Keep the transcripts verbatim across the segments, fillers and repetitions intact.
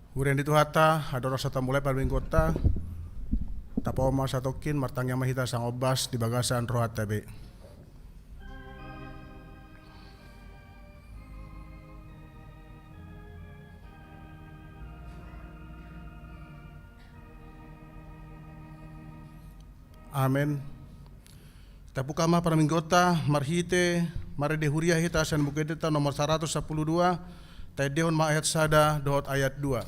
Huria ni Tuhanta, andorang so tamulai parmingguonta, tapaohom ma satongkin, martangiang ma hita sangombas di bagasan rohanta be. Amen. Tabuka ma parmingguonta marhite marende huria hita sian Buku Endenta nomor saratus sampulu dua, taendehon ma ayat sada dohot ayat dua.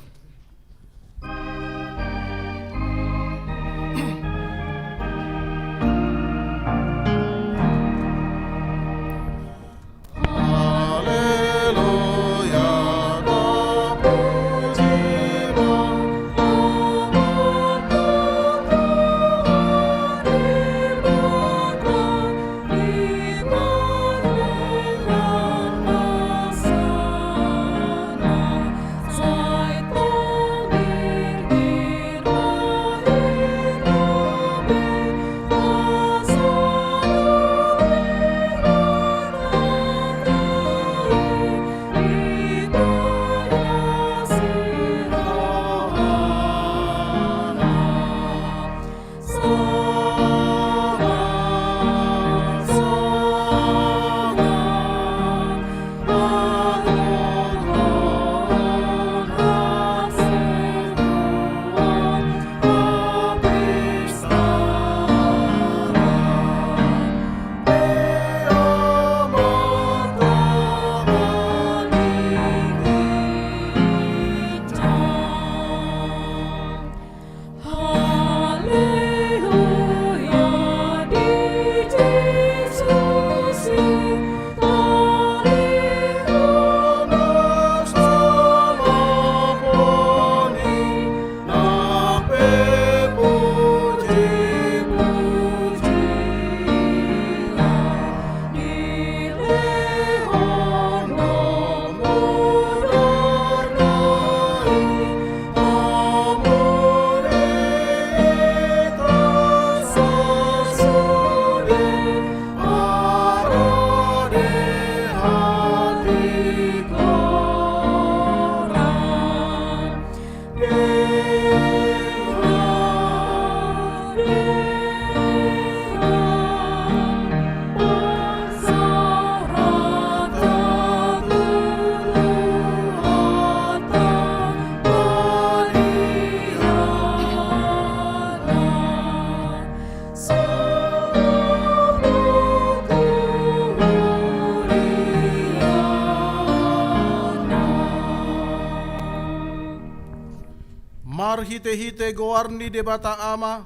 Marhitehite goar ni Debata Ama,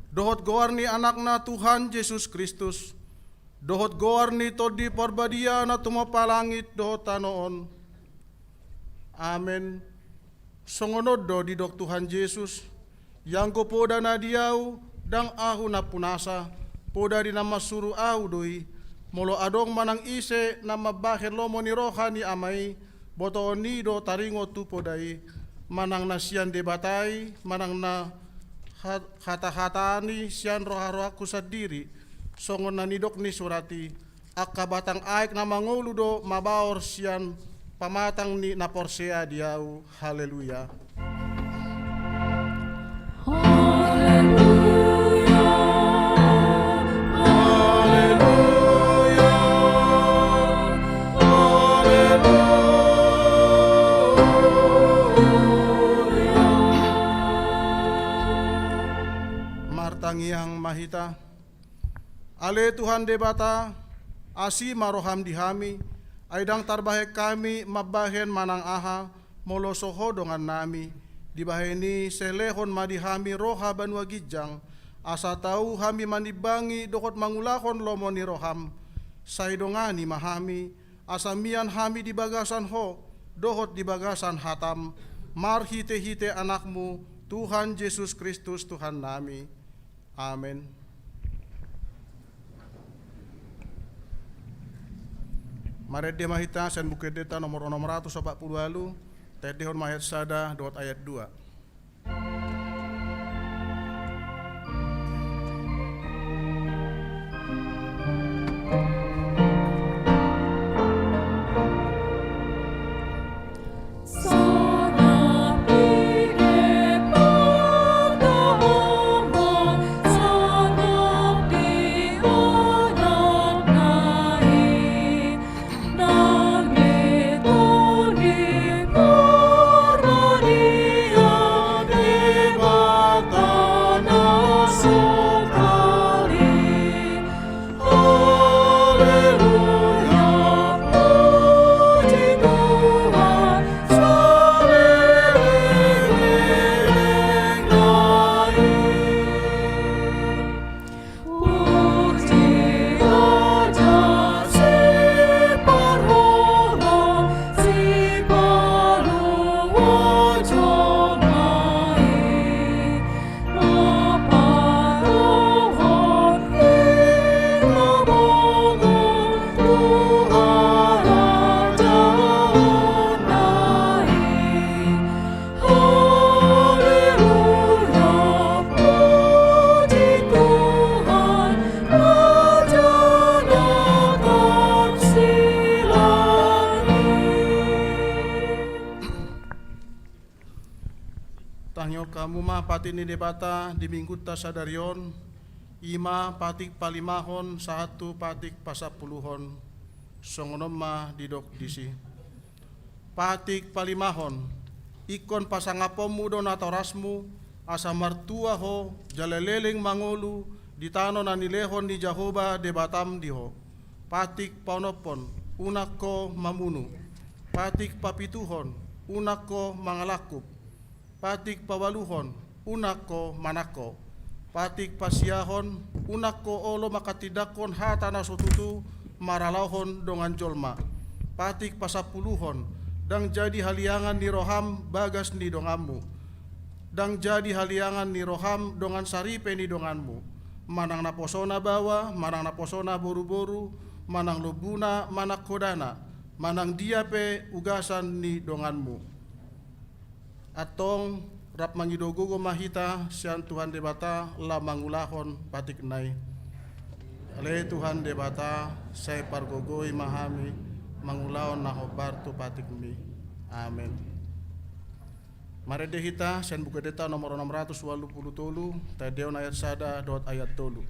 dohot goar ni Anakna Tuhan Jesus Kristus, dohot goar ni Tondi Parbadia na tumompa langit dohot tano on. Amen. Songon on do didok Tuhan Jesus, ianggo poda na di ahu, ndang ahu nampunasa, poda ni na mansuru ahu do i. Molo adong manang ise na mambahen lomo ni roha ni Ama i, botoon i do taringot tu poda i, manang na sian Debata i, manang na ha-, hata-hata ni sian roha-rohangku sandiri, songon na nidok ni surat i, angka batang aek na mangolu do mabaor sian pamatang ni na porsea di ahu. Haleluya. Haleluya. Haleluya. Haleluya. Martangiang ma hita. Ale Tuhan Debata, asi ma roham di hami, ai ndang tarbahen hami mambahen manang aha, molo so Ho dongannami. Dibahen i sai lehon ma di hami roha banua ginjang, asa tau hami manimbangi dohot mangulahon lomo ni roham. Sai dongani ma hami, asa mian hami di bagasan Ho, dohot di bagasan hatam, marhite-hite Anakmu, Tuhan Jesus Kristus Tuhannami. Amen. Marende ma hita sian Buku Endenta nomor onom ratus opat pulu ualu, taendehon ma ayat sada dohot ayat dua. Tangihon hamu ma patik ni Debata di minggunta sadari on, i ma patik palimahon sahat tu patik pasampuluhon. Songon on ma didok disi. Patik palimahon. Ingkon pasangaponmu do natorasmu, asa martua ho, jala leleng mangolu di tano na nilehon ni Jahowa Debatam di ho. Patik paonomhon, unang ho mamunu. Patik papituhon, unang ho mangalangkup. Patik paualuhon, unang ho manangko. Patik pasiahon, unang ho olo manghatindanghon hata na so tutu maralaohon dongan jolma. Patik pasampuluhon, ndang jadi haliangan ni roham bagas ni donganmu. Ndang jadi haliangan ni roham dongan saripe ni donganmu. Manang naposona baoa, manang naposona boruboru, manang lombuna, manang hodana, manang dia pe ugasan ni donganmu. Antong, rap mangido gogo ma hita sian Tuhan Debata laho mangulahon patikna i. Ale Tuhan Debata, sai pargogoi ma hami mangulahon na hombar tu patikmi. Amen. Marende hita sian Buku Endenta nomor onom ratus ualu pulu tolu, taendehon ayat sada dohot ayat tolu.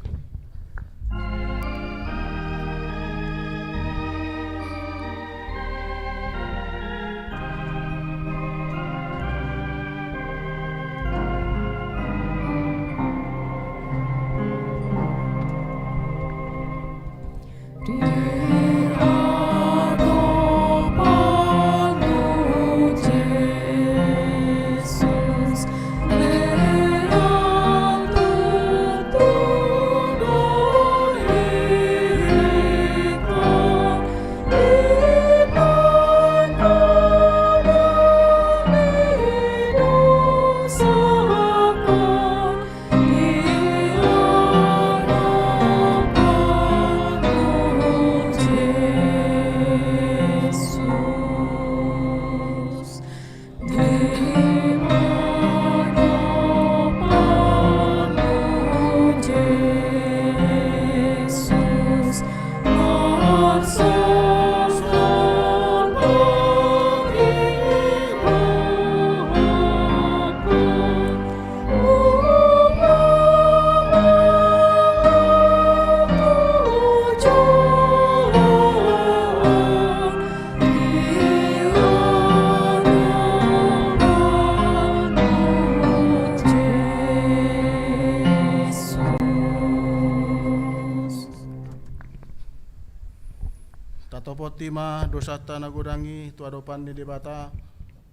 Tatopoti ma dosanta na godang i tu adopan ni Debata.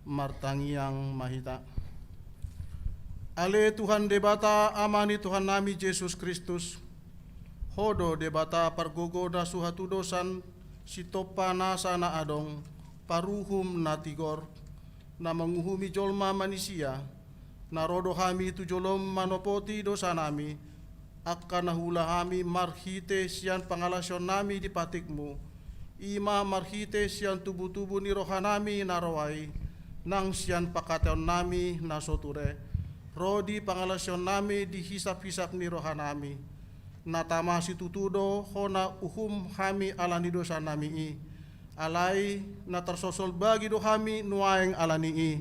Martangiang ma hita. Ale Tuhan Debata, Ama ni Tuhannami Jesus Kristus, Ho do Debata pargogo na so hatudosan, sitompa nasa na adong, paruhum na tigor, na manguhumi jolma manisia. Na ro do hami tu jolom manopoti dosanami, angka na huula hami marhite sian pangalaosionnami di patikmu, i ma marhite sian tubutubu ni rohanami na roa i, nang sian pangkataionami na so ture, ro di pangalaosionnami di hisaphisap ni rohanami. Na tama situtu do hona uhum hami ala ni dosanami i. Alai na tarsolsol bagi do hami nuaeng ala ni i.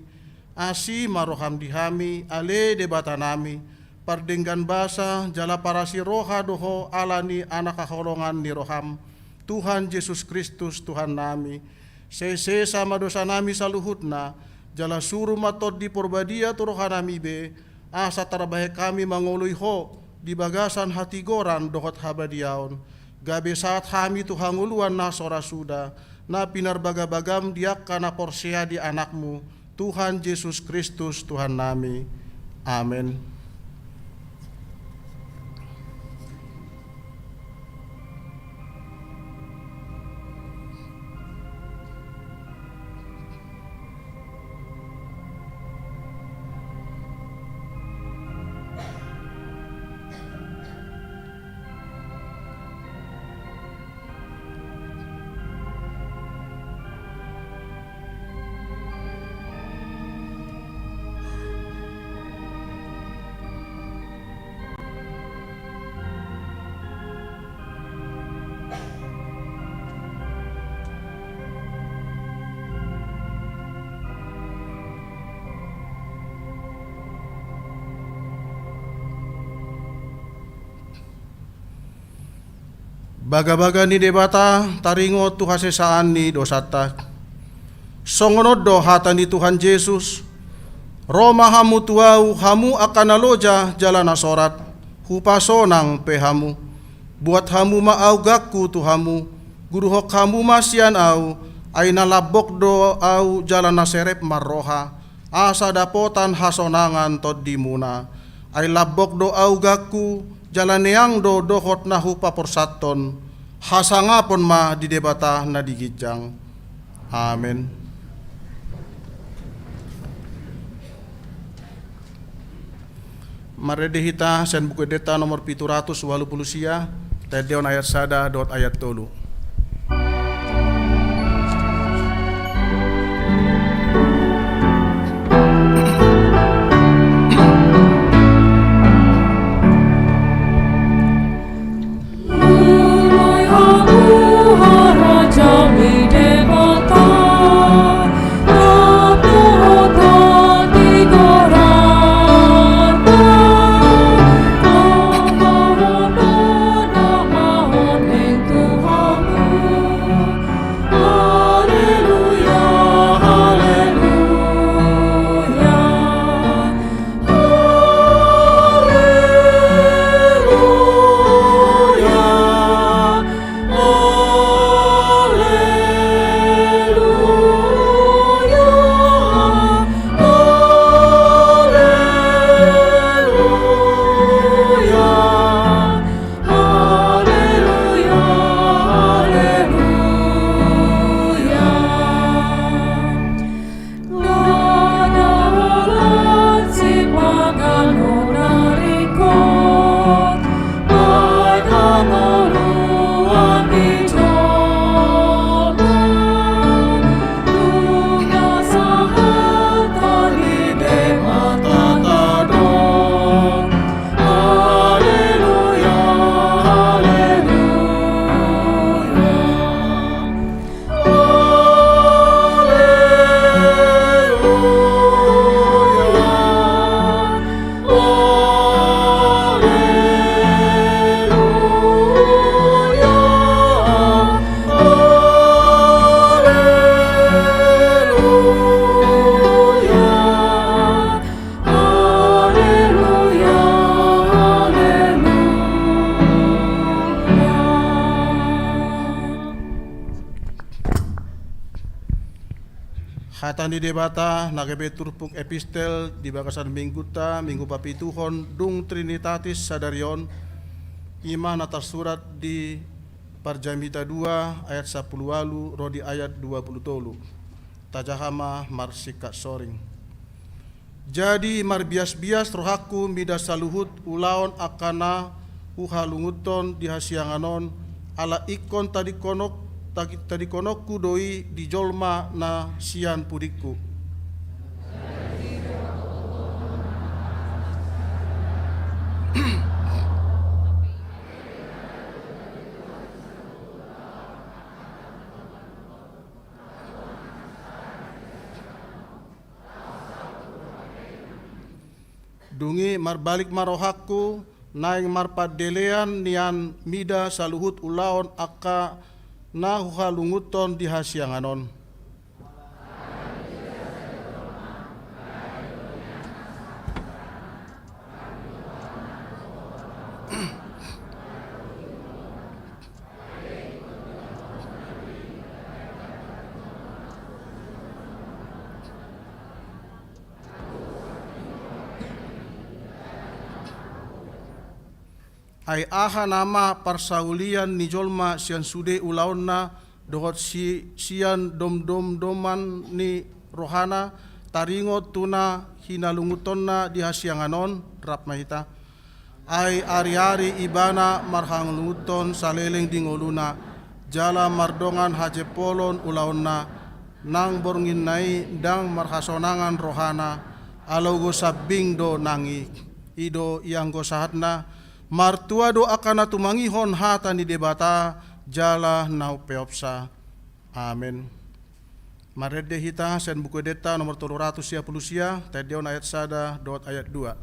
Asi ma roham di hami, ale Debatanami, pardenggan basa jala parasi roha do ho ala ni anak haholongan ni roham, Tuhan Jesus Kristus Tuhannami. Sesesa ma dosanami saluhutna, jala suru ma Tondi Porbadia tu rohanami be, asa tarbahen hami mangoloi Ho di bagasan hatigoran dohot habadiaon, gabe sahat hami tu hangoluan na so ra suda, na pinarbagabagam di angka na porsea di Anakmu, Tuhan Jesus Kristus Tuhannami. Amen. Bagabaga ni Debata taringot tu hasesaan ni dosanta. Songon on do hata ni Tuhan Jesus: Ro ma hamu tu Ahu, hamu angka na loja jala na sorat, hupasonang pe hamu. Buat hamu ma augangku tu hamu, guruhon hamu ma sian Ahu, ai na lambok do Ahu jala na serep marroha, asa dapotan hasonangan tondimuna. Ai lambok do augangku, jala neang do dohot na hupaporsathon. Hasangapon ma di Debata na di ginjang. Amen. Marende hita sian Buku Endenta nomor pitu ratus ualu pulu sia, taendehon ayat sada dohot ayat tolu. Hata ni Debata na gabe turpuk epistel di bagasan minggunta, minggu papituhon dung Trinitatis sadari on, i ma na tarsurat di Parjamita dua ayat sampulu ualu ro di ayat dua pulu tolu. Tajaha ma marsingkat soring. Jadi marbiasbias rohangku mida saluhut ulaon angka na huhalungunhon di hasiangan on, ala ingkon tadingkonok-, tagi-, tadingkononku do i di jolma na sian pudingku. Dung i marbalik ma rohangku, naeng marpandelean nian mida saluhut ulaon angka na huhalungunhon di hasiangan on. Ai aha nama parsaulian ni jolma sian sude ulaonna dohot si-, sian domdomdoman ni rohana, taringot tu na hinalungunhonna di hasiangan on? Rap ma hita. Ai ariari ibana marhalungunhon saleleng di ngoluna, jala mardongan hajempolon ulaonna, nang bornginna i ndang marhasonangan rohana, alogo sambing do nang i. I do ianggo sahatna, martua do angka na tumangihon hata ni Debata, jala na umpeopsa. Amen. Marende hita sian Buku Endenta nomor tolu ratus sia pulu sia, taendehon ayat sada dohot ayat dua.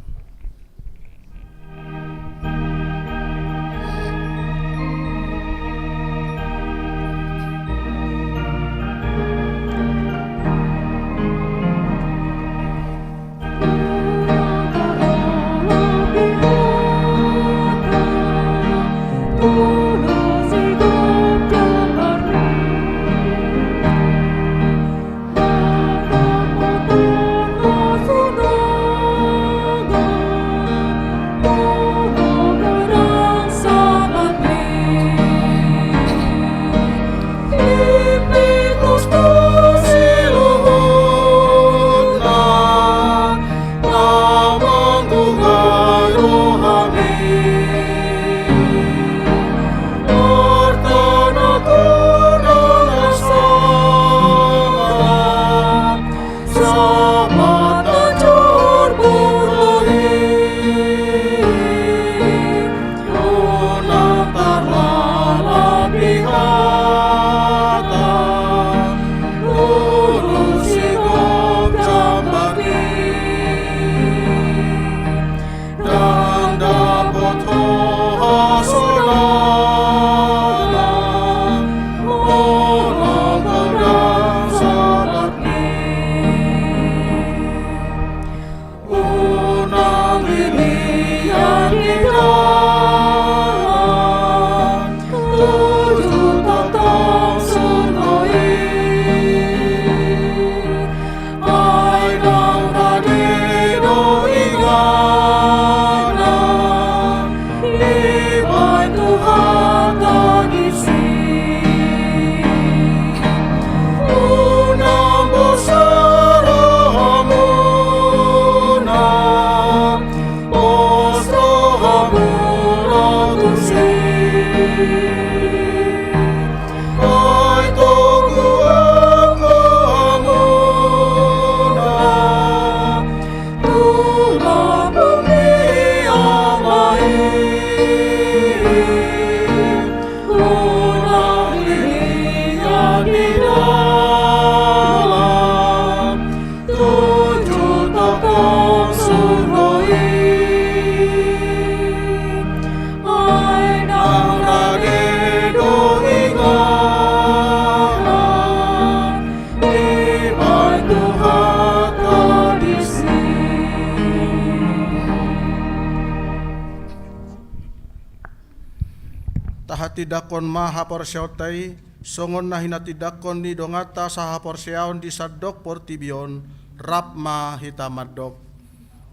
Tindangkon ma haporseaonta i, songon na hinatindangkon ni donganta sahaporseaon di sandok portibi on, rap ma hita mandok.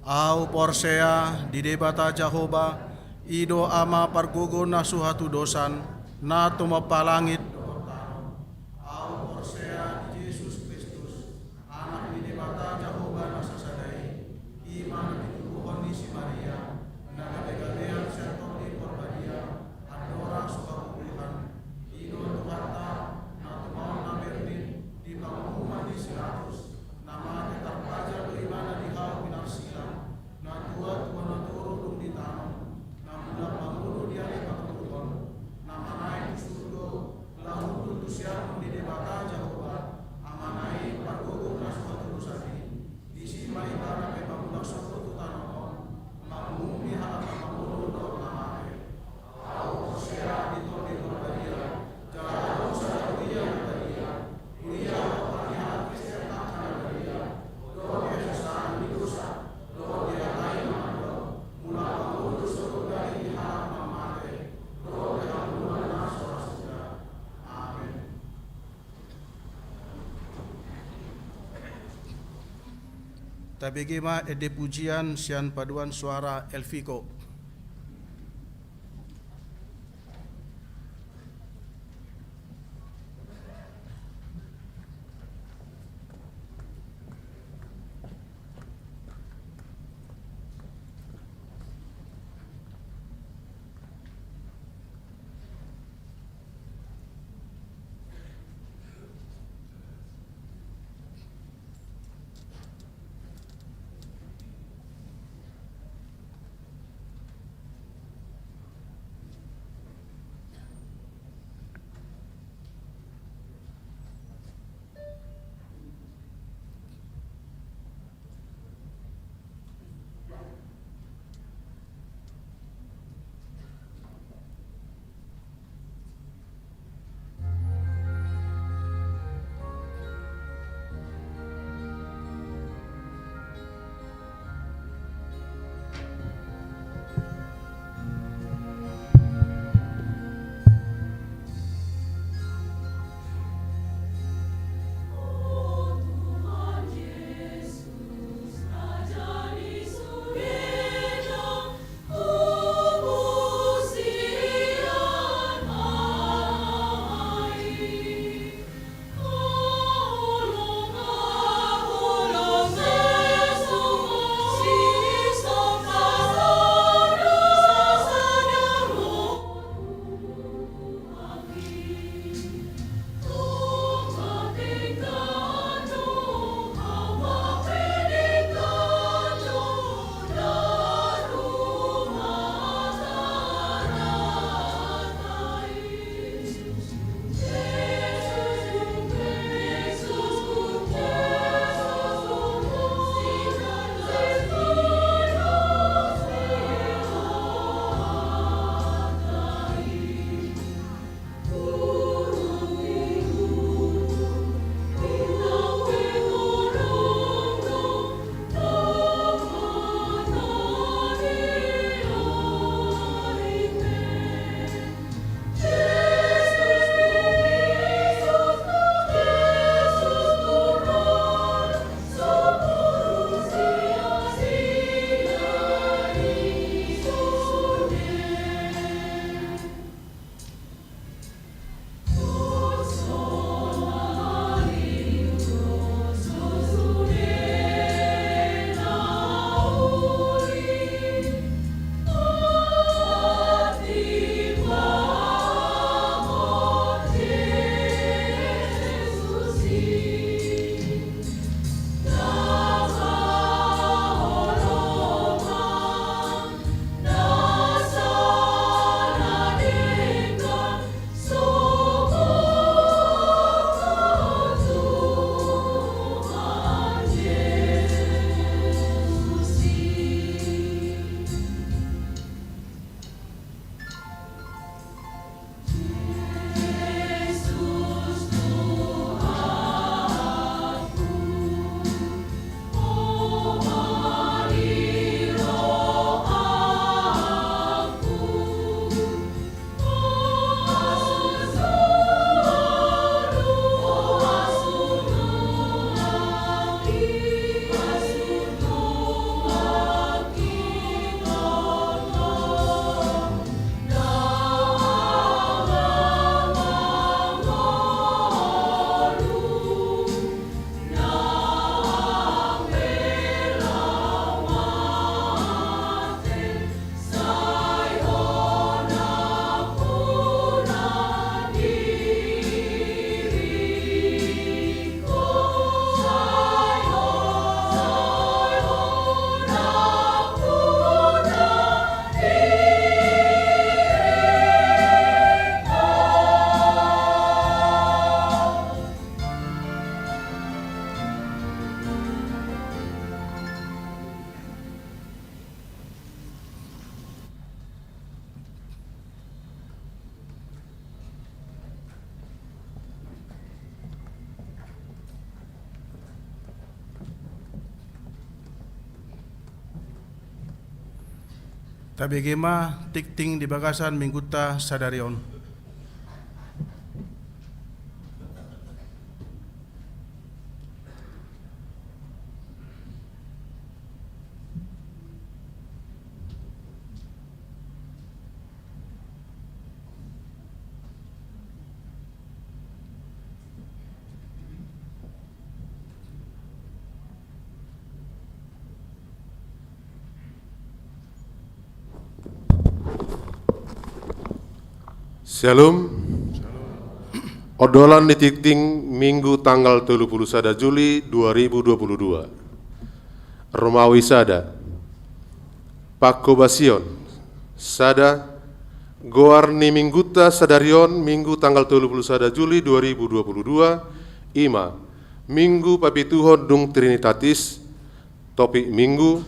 Ahu porsea di Debata Jahowa, i do Ama pargogo na so hatudosan, na tumompa langit. Ahu porsea di Jesus Kristus, Anak ni Debata Jahowa na sasada i, i ma na tinubuhon ni si Maria, na gabegabean sian Tondi Porbadia, andorang so habubuhan, i do Tuhanta, na tumaon na bernin, di panguhuman ni si Pilatus, na mate tarpajal do ibana di hau pinarsilang, na tua tu bona toru dung ditanom, na mulak mangolu di ari patoluhon, na manaek tu surgo, laho hundul tu siamun ni Debata Jahowa, Amana i pargogo na so hatudosan i, disi ma ibana pe mangulak sogot tu tano on, manguhumi halak na mangolu dohot na mate. Ahu porsea di Tondi Porbadia, jala adong sada huria na badia, huria roha ni halak Kristen angka na badia, dohot di hasesaan ni dosa, dohot di atai na mandok, mulak mangolu sogot gari di halak na mate, dohot di hangoluan na so ra suda. Amen. Tabege ma ende pujian sian paduan suara Elviko. Tabege ma tingting di bagasan Minggunta sadari on. Syalom. Ondolan ni tingting Minggu tanggal tolu pulu sada Juli dua ribu dua pulu dua. Romawi sada. Pangkobasion sada. Goar ni Minggunta sadari on, Minggu tanggal tolu pulu sada Juli dua ribu dua pulu dua, i ma Minggu papituhon dung Trinitatis. Topik Minggu: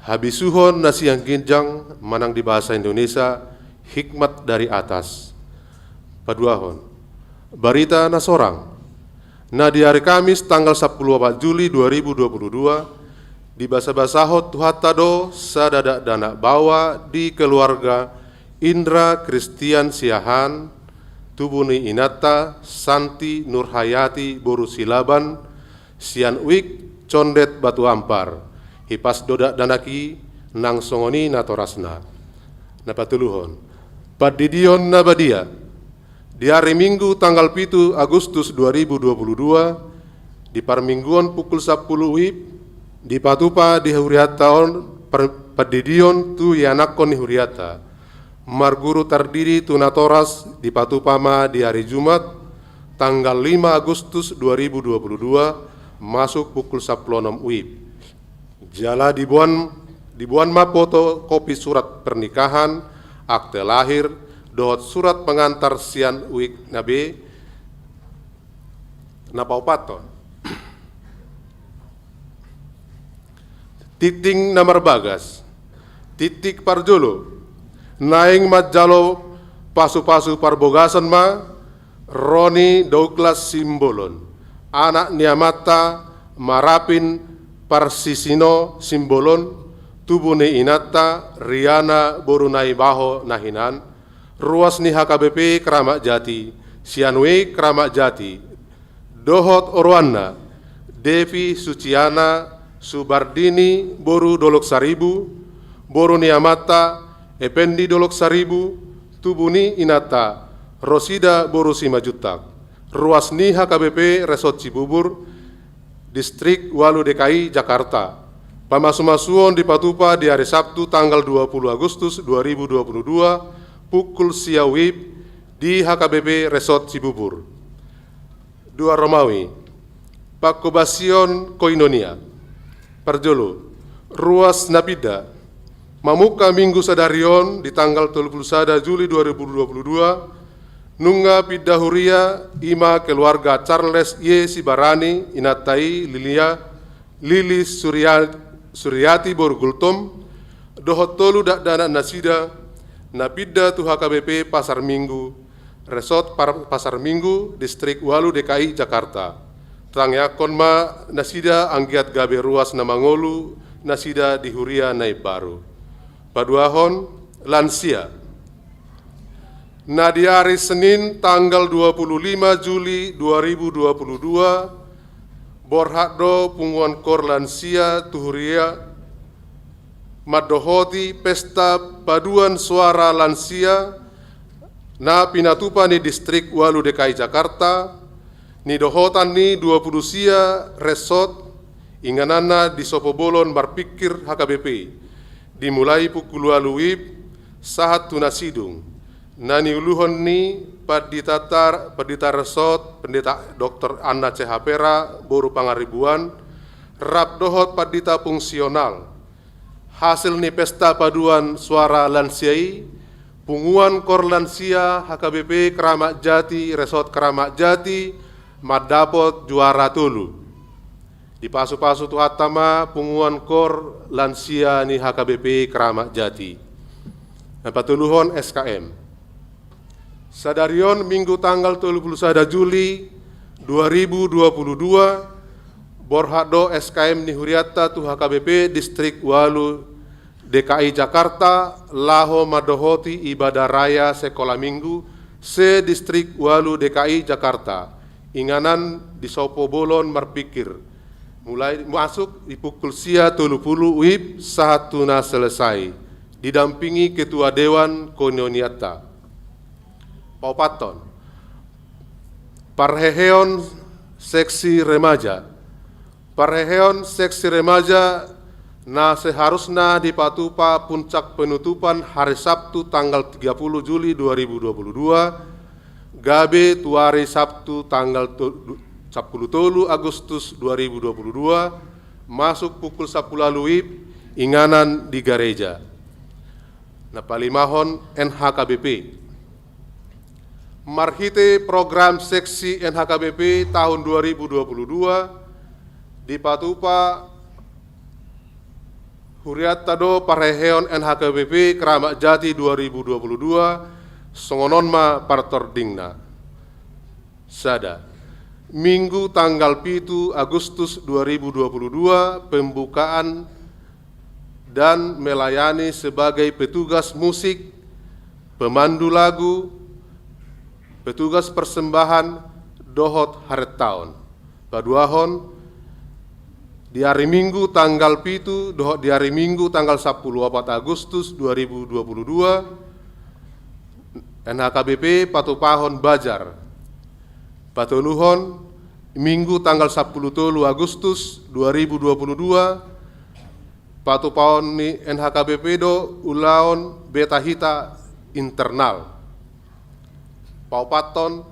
Habisuhon na sian ginjang, manang di bahasa Indonesia, hikmat dari atas. Paduahon, barita na sorang. Na di ari Kamis tanggal sampulu opat Juli dua ribu dua pulu dua, dibasabasahon Tuhanta do sada dakdanak baoa di keluarga Indra Christian Siahaan, tubu ni inanta Santi Nurhayati boru Silaban, sian Uik Condet Batu Ampar. Hipas do dakdanak i, nang songon i natorasna. Na patoluhon, pandidion na badia. Di ari Minggu tanggal pitu Agustus dua ribu dua pulu dua, di parmingguon pukul sampulu WIB, dipatupa di hurianta on par-, pandidion tu ianakhon ni hurianta. Marguru tardidi tu natoras dipatupa ma di ari Jumat, tanggal lima Agustus dua ribu dua pulu dua, masuk pukul sampulu onom WIB. Jala diboan, diboan ma fotokopi surat pernikahan, akte lahir, dohot surat pengantar sian Uik na be. Na paopathon, tingting na marbagas. Tingting parjolo, naeng manjalo pasupasu parbogason ma Roni Douglas Simbolon, anak ni amanta Marapin Parsisino Simbolon, tubu ni inanta Riana boru Naibaho na hinan, ruas ni H K B P Kramat Jati, sian Uik Kramat Jati, dohot oroanna, Devi Suciana Subardini boru Dolok Saribu, boru ni amanta Ependi Dolok Saribu, tubu ni inanta Rosida boru Simanjuntak, ruas ni H K B P Resort Cibubur, Distrik ualu D K I Jakarta. Pamasumasuon dipatupa di ari Sabtu tanggal dua pulu Agustus dua ribu dua pulu dua, pukul sia WIB di H K B P Resort Cibubur. Dua Romawi. Pangkobasion koinonia. Parjolo, ruas na pinda. Mamungka Minggu sadari on di tanggal tolu pulu sada Juli dua ribu dua pulu dua, nunga pinda huria, i ma keluarga Charles Y Sibarani, inanta i Lilia, Lili Surya-, Suryati boru Gultom, dohot tolu dakdanak nasida, na pinda tu H K B P Pasar Minggu, Resort Par-, Pasar Minggu, Distrik ualu D K I Jakarta. Tangiangkon ma nasida anggiat gabe ruas na mangolu nasida di huria na imbaru. Paduahon, lansia. Na di ari Senin tanggal dua pulu lima Juli dua ribu dua pulu dua, borhat do punguan kor lansia tu huria mandohoti pesta paduan suara lansia na pinatupa ni Distrik ualu D K I Jakarta, nidohotan ni dua pulu sia resort, ingananna di Sopo Bolon Marpingkir H K B P, dimulai pukul ualu WIB sahat tu na sidung, na niuluhon ni panditata, pandita resort, Pendeta Doktor Anna Cehapera boru Pangaribuan, rap dohot pandita fungsional. Hasil ni pesta paduan suara lansia i, punguan kor lansia H K B P Kramat Jati, Resort Kramat Jati, mandapot juara tolu. Dipasupasu Tuhanta ma punguan kor lansia ni H K B P Kramat Jati. Na patoluhon, S K M. Sadari on Minggu tanggal tolu pulu sada Juli dua ribu dua pulu dua, borhat do S K M ni hurianta tu H K B P Distrik ualu D K I Jakarta laho mandohoti ibadah raya sekolah minggu se-Distrik Ualu D K I Jakarta, inganan di Sopo Bolon Marpikir, mulai masuk di pukul sia tolu pulu WIB sahat tu na selesai, didampingi Ketua Dewan Koinonianta. Paopathon, parheheon seksi remaja. Parheheon seksi remaja na seharusna dipatupa puncak penutupan hari Sabtu tanggal tiga puluh Juli dua ribu dua puluh dua, gabe tu ari Sabtu tanggal to-, sampulu tolu Agustus dua ribu dua puluh dua, masuk pukul sampulu ualu WIB, inganan di gareja. Na palimahon, N H K B P. Marhite program seksi N H K B P tahun dua ribu dua puluh dua, dipatupa hurianta do parheheon N H K B P Keramat Jati dua ribu dua puluh dua, songon on ma partordingna. Sada. Minggu tanggal pitu Agustus dua ribu dua puluh dua, pembukaan dan melayani sebagai petugas musik, pemandu lagu, petugas persembahan, dohot harentaon. Paduahon, di ari Minggu tanggal pitu dohot di ari Minggu tanggal sampulu opat Agustus dua ribu dua puluh dua, N H K B P patupahon bazar. Patoluhon, Minggu tanggal sampulu tolu Agustus dua ribu dua puluh dua, patupaon ni N H K B P do ulaon Beta Hita internal. Paopathon,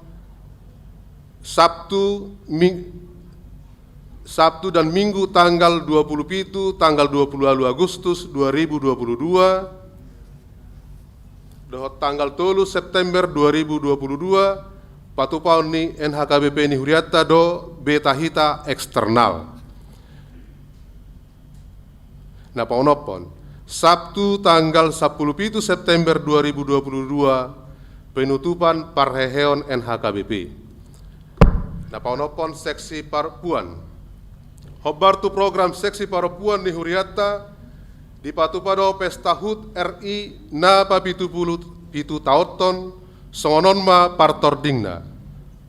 Sabtu, Ming-, Sabtu dan Minggu tanggal dua puluh pitu, tanggal dua puluh ualu Agustus dua ribu dua puluh dua, dohot tanggal tolu September dua ribu dua puluh dua, patupaon ni N H K B P ni hurianta do Beta Hita eksternal. Na paonomhon, Sabtu tanggal sampulu pitu September dua ribu dua puluh dua, penutupan parheheon N H K B P. Na paonomhon, seksi parompuan. Hombar tu program seksi parompuan ni hurianta, dipatupa do pesta HUT R I na papitu pulu pitu taonhon, songon on ma partordingna.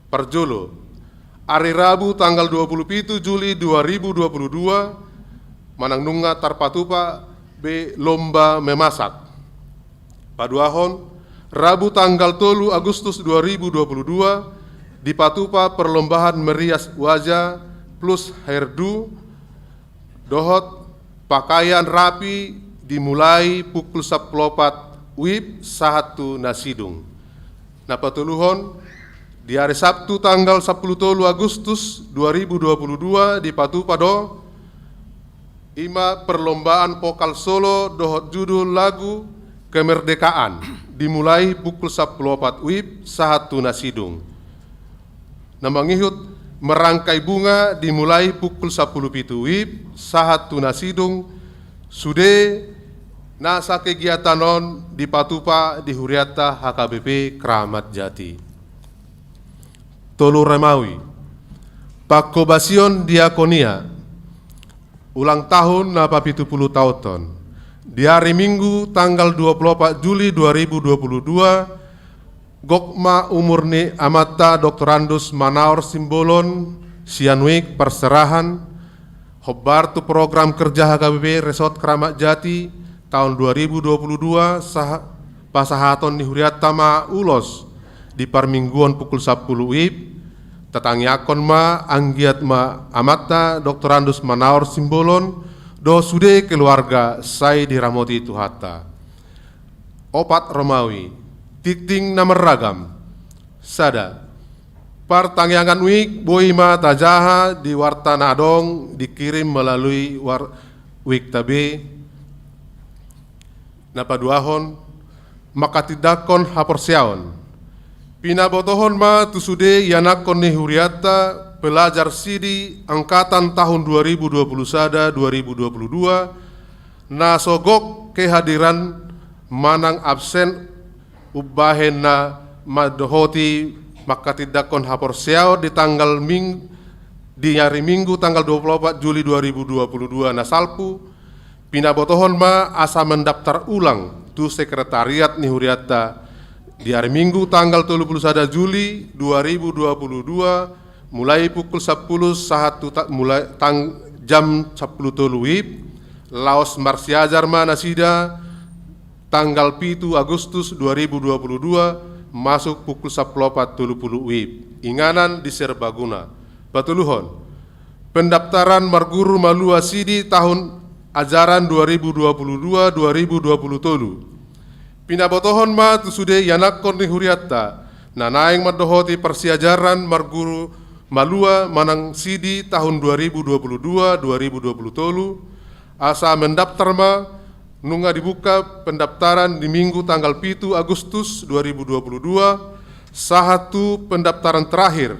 Parjolo, ari Rabu tanggal dua puluh pitu Juli dua ribu dua puluh dua, manang nunga tarpatupa be lomba memasak. Paduahon, Rabu tanggal tolu Agustus dua ribu dua puluh dua, dipatupa perlombaan merias wajah plus hairdo, dohot pakaian rapi, dimulai pukul sampulu opat WIB sahat tu na sidung. Na patoluhon, di ari Sabtu tanggal sampulu tolu Agustus dua ribu dua puluh dua, dipatupa do, i ma perlombaan vokal solo dohot judul lagu Kemerdekaan, dimulai pukul sampulu opat WIB sahat tu na sidung. Na mangihut merangkai bunga, dimulai pukul sampulu pitu WIB sahat tu na sidung. Sude nasa kegiatan on dipatupa di hurianta H K B P Keramat Jati. Tolu Romawi. Panghobasion diakonia. Ulang tahun na papitu pulu taonhon. Di ari Minggu tanggal dua puluh opat Juli dua ribu dua puluh dua, gok ma umur ni amanta Doktorandus Manaor Simbolon sian Wijk Parserahan, hombar tu program kerja H K B P Resort Keramat Jati tahun dua ribu dua puluh dua, saha-, pasahaton ni hurianta ma ulos di parmingguon pukul sampulu WIB, tatangiangkon ma anggiat ma amanta Doktorandus Manaor Simbolon dohot sude keluarga sai diramoti Tuhanta. Opat Romawi, tingting na marragam. Sada, partangiangan Wijk boi ma tajaha di warta na adong dikirim melalui war-, Wijk ta be. Na paduahon, manghatindanghon haporseaon. Pinabotohon ma tu sude ianakhon ni hurianta pelajar sidi angkatan tahun dua ribu dua puluh sada dua ribu dua puluh dua, na so gok kehadiran manang absen umbahen na mandohoti manghatindanghon haporseaon di tanggal Ming-, di ari Minggu tanggal dua puluh opat Juli dua ribu dua puluh dua na salpu, Pinabotohon ma asa mendaftar ulang tu sekretariat ni hurianta di ari Minggu tanggal tolu pulu sada Juli dua ribu dua pulu dua, mulai pukul sampulu sahat tu ta-, mulai tang-, jam sampulu tolu WIB, laos marsiajar ma nasida tanggal pitu Agustus dua ribu dua pulu dua, masuk pukul sampulu opat tolu pulu WIB. Inganan di Serbaguna. Patoluhon, pendaftaran marguru malua sidi tahun ajaran dua ribu dua pulu dua dua ribu dua pulu tolu. Pinabotohon ma tu sude ianakhon ni hurianta na naeng mandohoti parsiajaran marguru malua manang sidi tahun dua ribu dua pulu dua dua ribu dua pulu tolu, asa mendaftar ma. Nunga dibuka pendaftaran di Minggu tanggal pitu Agustus dua ribu dua pulu dua, sahat tu pendaftaran terakhir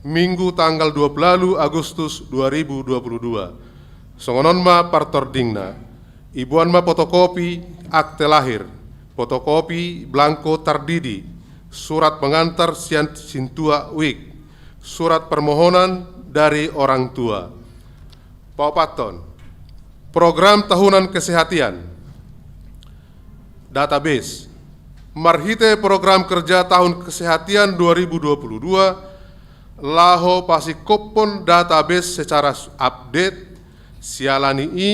Minggu tanggal dua pulu Agustus dua ribu dua pulu dua. Songon on ma partordingna. Iboan ma fotokopi akte lahir, fotokopi belangko tardidi, surat pengantar sian sintua WIK, surat permohonan dari orang tua. Paopathon, program tahunan kesehatan, database. Marhite program kerja tahun kesehatan dua ribu dua puluh dua, laho pasingkophon database secara s-, update, siala ni i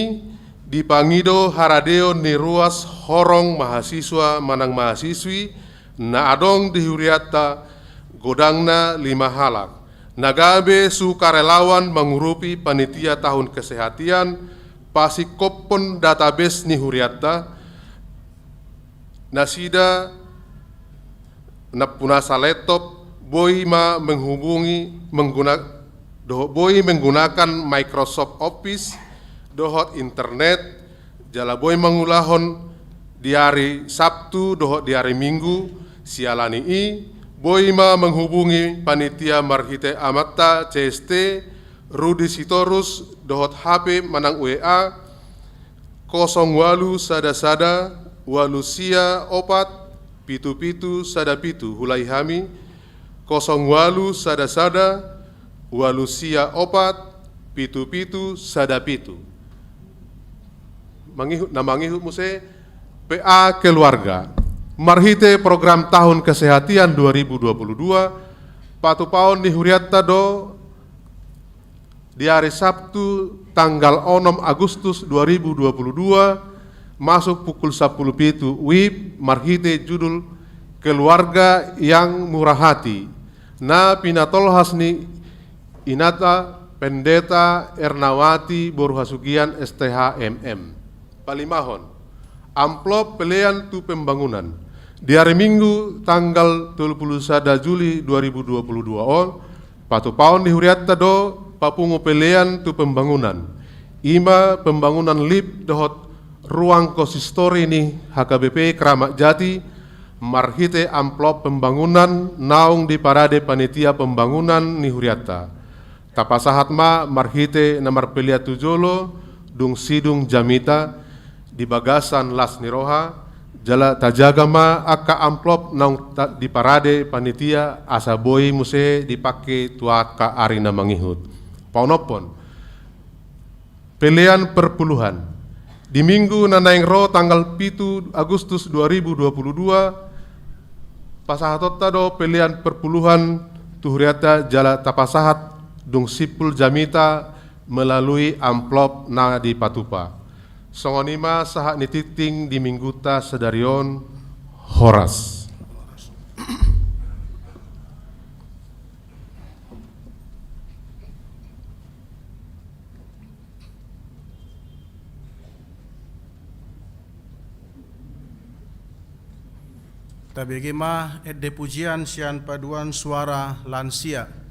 dipangido haradeon ni ruas horong mahasiswa manang mahasiswi na adong di hurianta, godangna lima halak, na gabe sukarelawan mangurupi panitia tahun kesehatan, pasingkophon database ni hurianta. Nasida nampunasa laptop, boi ma menghubungi mengguna-, dohot boi menggunakan Microsoft Office dohot internet, jala boi mangulahon di ari Sabtu dohot di ari Minggu. Siala ni i, boi ma menghubungi panitia marhite amanta C S T, Rudi Sitorus, dohot H P manang W A, kosong ualu sada sada, ualu sia opat, pitu pitu sada pitu, huulangi hami, kosong ualu sada sada, ualu sia opat, pitu pitu sada pitu. Mangihut, na mangihut muse P A keluarga. Marhite program tahun kesehatan dua ribu dua puluh dua, patupaon ni hurianta do di ari Sabtu tanggal onom Agustus dua ribu dua puluh dua, masuk pukul sampulu pitu WIB, marhite judul Keluarga yang Murah Hati, na pinatolhas ni inanta Pendeta Ernawati boru Hasugian, S T H, M M. Palimahon, amplop pelean tu pembangunan. Di ari Minggu tanggal tolu pulu sada Juli dua ribu dua pulu dua on, patupaon ni hurianta do papungu pelean tu pembangunan. I ma pembangunan lift dohot ruang konsistori ni H K B P Kramat Jati, marhite amplop pembangunan naung diparade panitia pembangunan ni hurianta. Tapasahat ma marhite na marpelean tu jolo, dung sidung jamita, di bagasan las ni roha, jala tajaga ma angka amplop naung ta-, diparade panitia asa boi muse dipake tu angka ari na mangihut. Paonomhon, pelean perpuluhan. Di Minggu na naeng ro tanggal pitu Agustus dua ribu dua puluh dua, pasahatonta do pelean perpuluhan tu hurianta jala tapasahat dung simpul jamita melalui amplop na dipatupa. Songon i ma sahat ni tingting di Minggunta sadari on. Horas. Tabege ma ende pujian sian paduan suara lansia.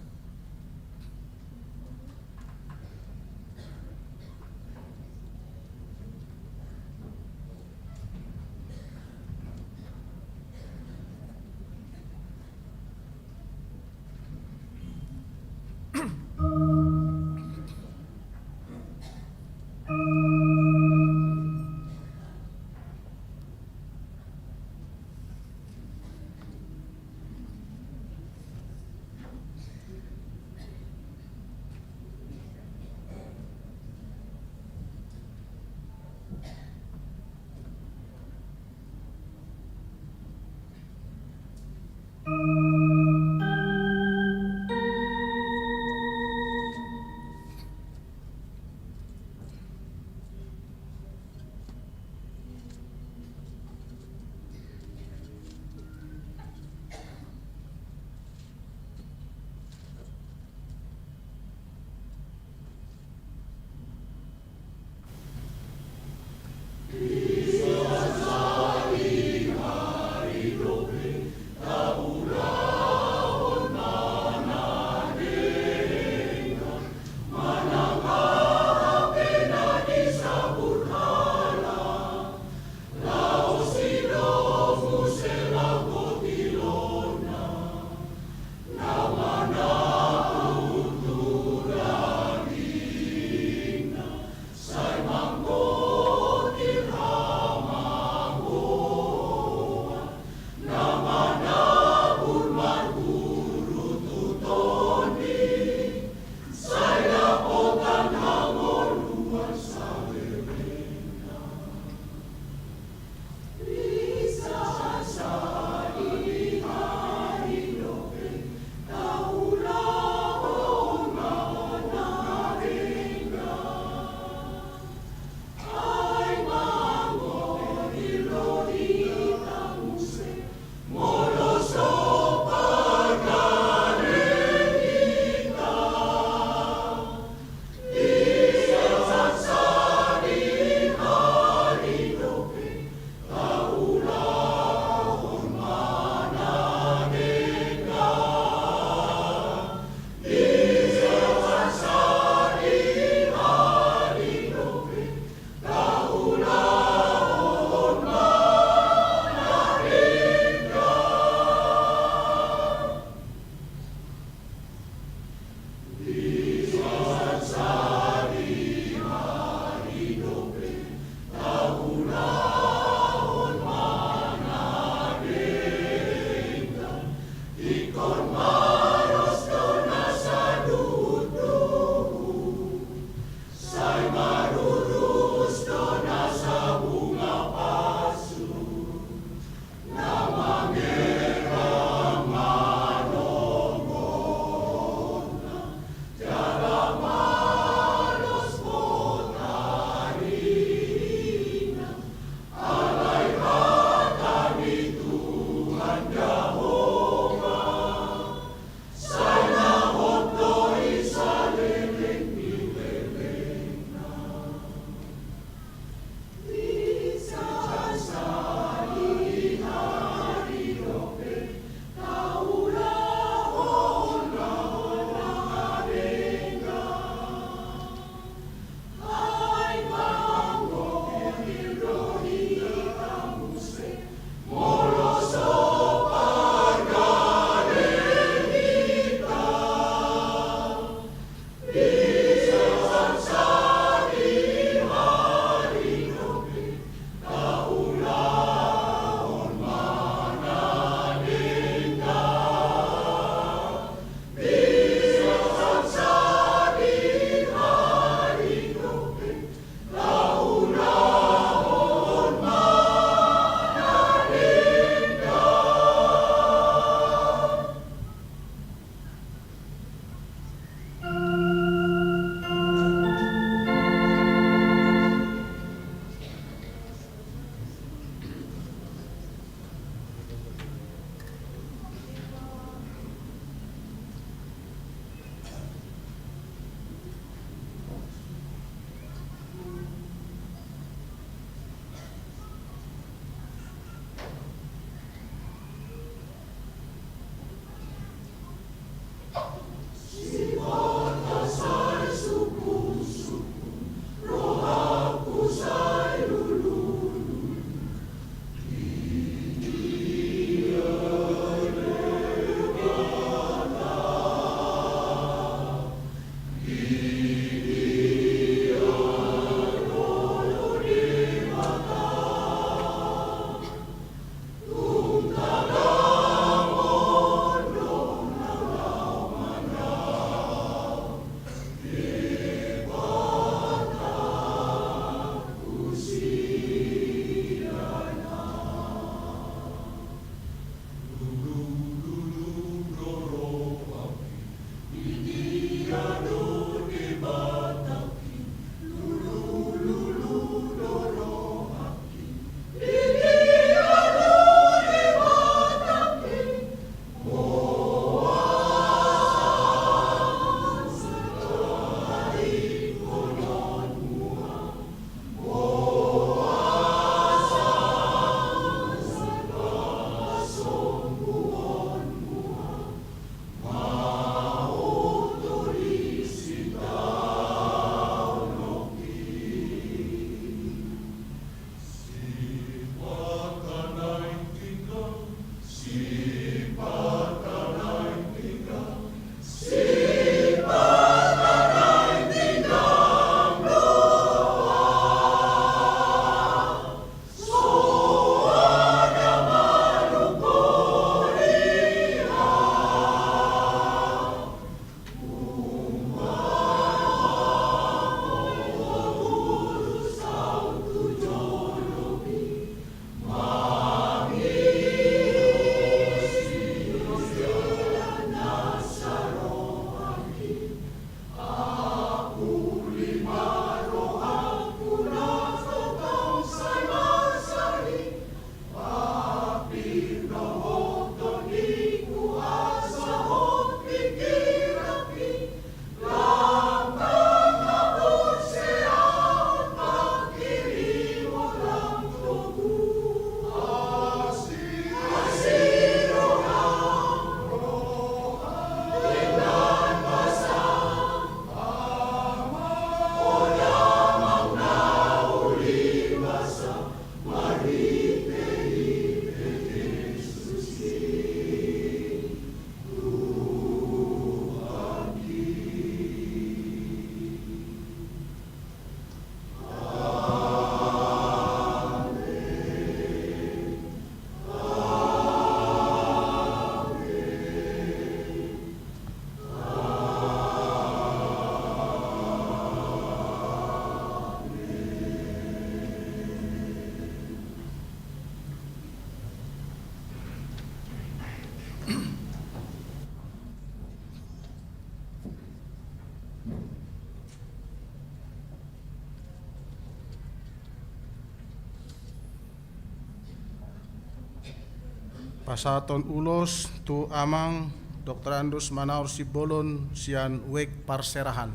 Pasahaton ulos tu Amang Doktor Andus Manaur Simbolon sian Wijk Parserahan.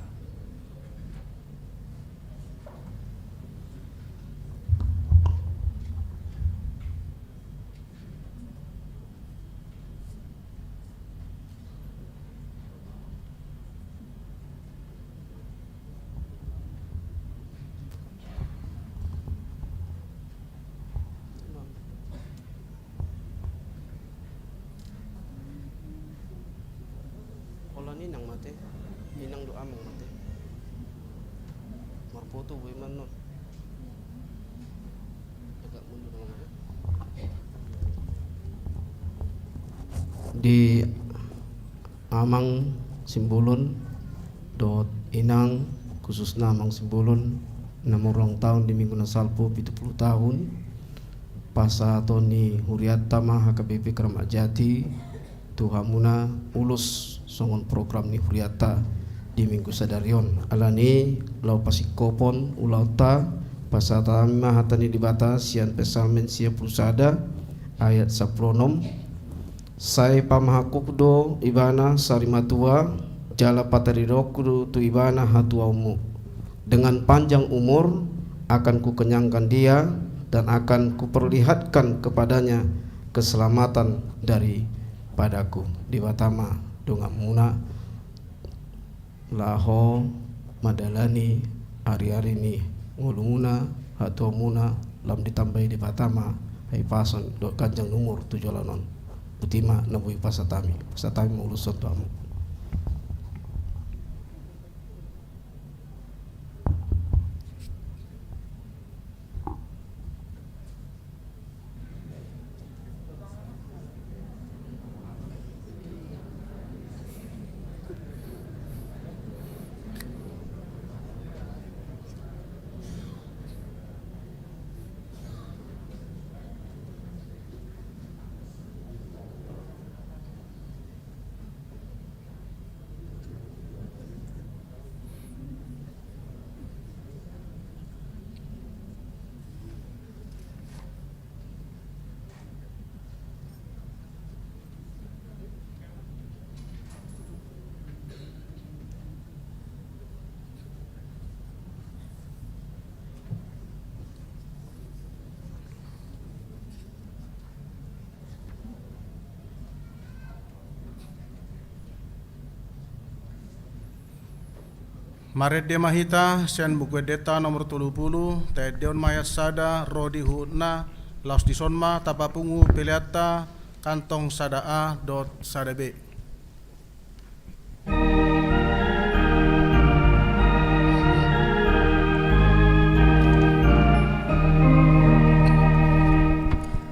Holan inang ma ate, inang do amang ma ate. Marpoto boi ma annon. Agak mundur ma ate. Di Amang Simbolon dohot Inang, khususna Amang Simbolon na marulang taon di minggu na salpu pitu pulu taon, pasahaton ni hurianta ma H K B P Kramat Jati tu hamuna ulos songon program ni hurianta di minggu sadari on. Alani laho pasingkopon ulaonta, pasahat hami ma hata ni Debata sian Psalmen sia pulu sada ayat sampulu onom. Sai pamahangkuk do ibana sarimatua, jala pataridokku do tu ibana hatuaonmu. Dengan panjang umur akan kukenyangkan dia, dan akan kuperlihatkan kepadanya keselamatan daripadaku. Debata ma donganmuna laho mandalani ari-ari ni ngolumuna, hatuamuna, lam ditambai Debata ma hahipason dohot ganjang ni umur tu joloan on. Boti ma na boi pasahat hami, pasahat hami ma ulos on tu hamu. Marende ma hita sian Buku Endenta nomor tolu pulu, taendehon ma ayat sada ro di huhutna, laos dison ma tapapungu peleanta kantong sada A dohot sada B.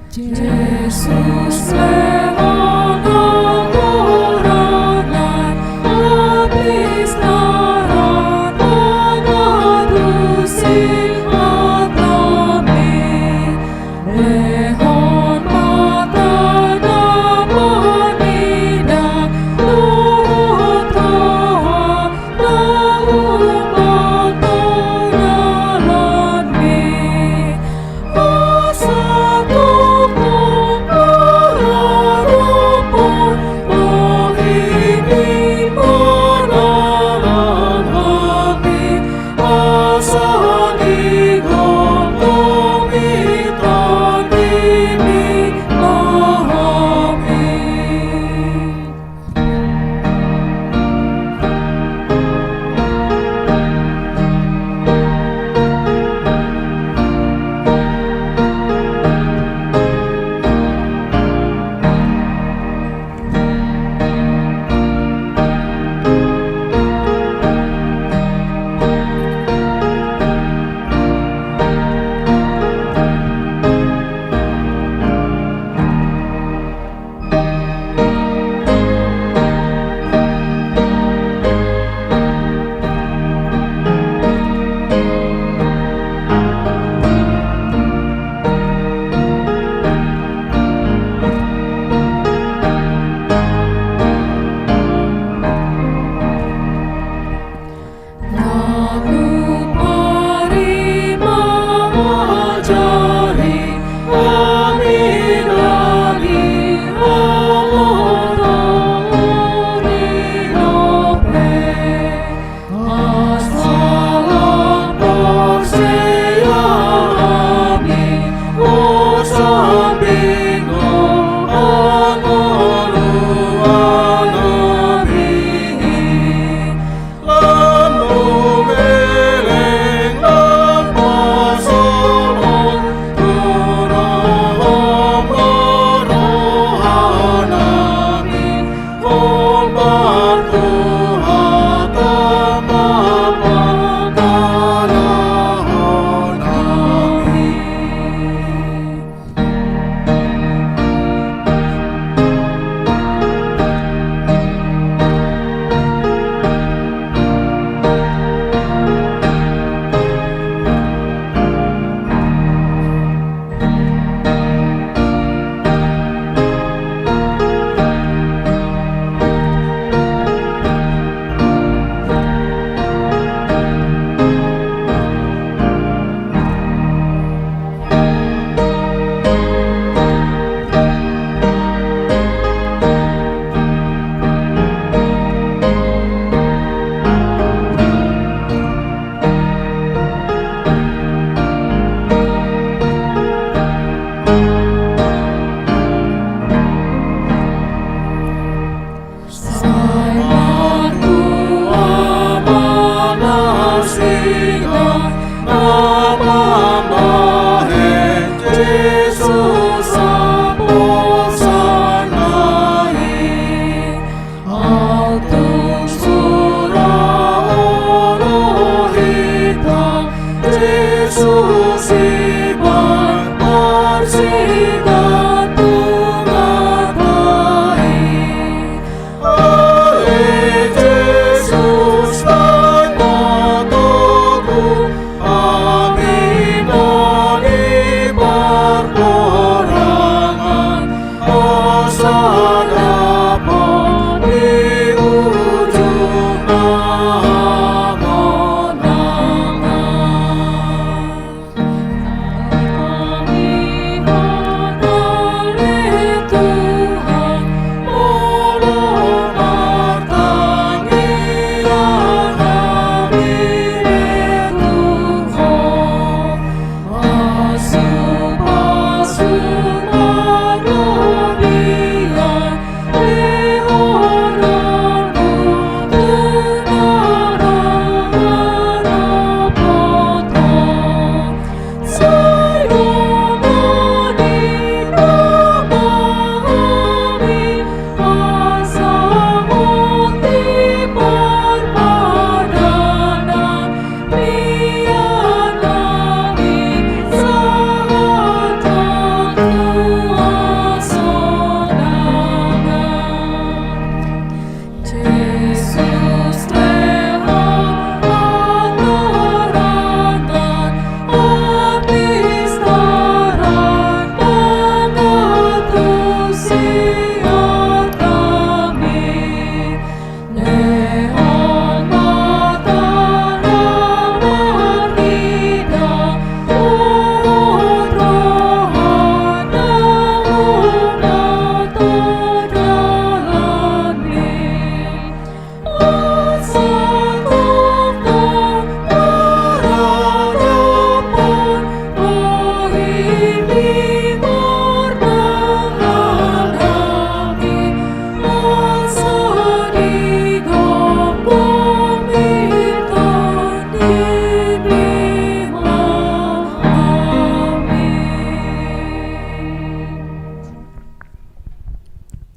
Jesus, Lamb of God, habis na ro na tusi mata mi.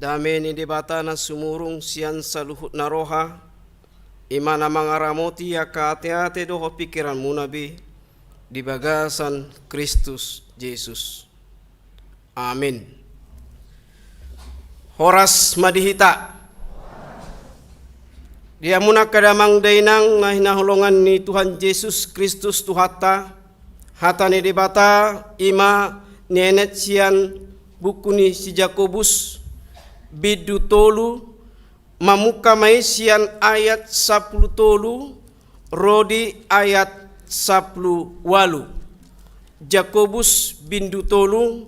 Dame ni Debata na sumurung sian saluhutna roha, i ma na mangaramoti angka ateate dohot pingkiranmuna be di bagasan Kristus Jesus. Amin. Horas ma di hita. Di hamuna angka damang dainang na hinaholongan ni Tuhan Jesus Kristus Tuhanta, hata ni Debata i ma nienet sian buku ni si Jakobus, bindu tolu, mamungka ma i sian ayat sampulu tolu ro di ayat sampulu ualu. Jakobus bindu tolu,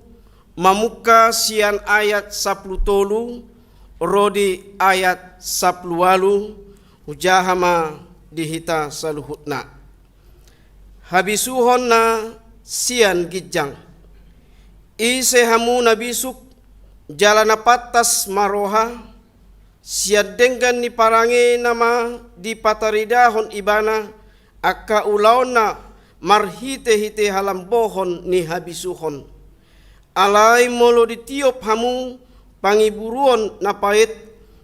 mamungka sian ayat sampulu tolu ro di ayat sampulu ualu, hujaha ma di hita saluhutna. Habisuhon na sian ginjang. Ise hamu na bisuk, jala na pantas ma roha, sian denggan ni parangena ma dipataridahon ibana angka ulaonna marhitehite halambohon ni habisuhon. Alai molo ditiop hamu pangiburuon na paet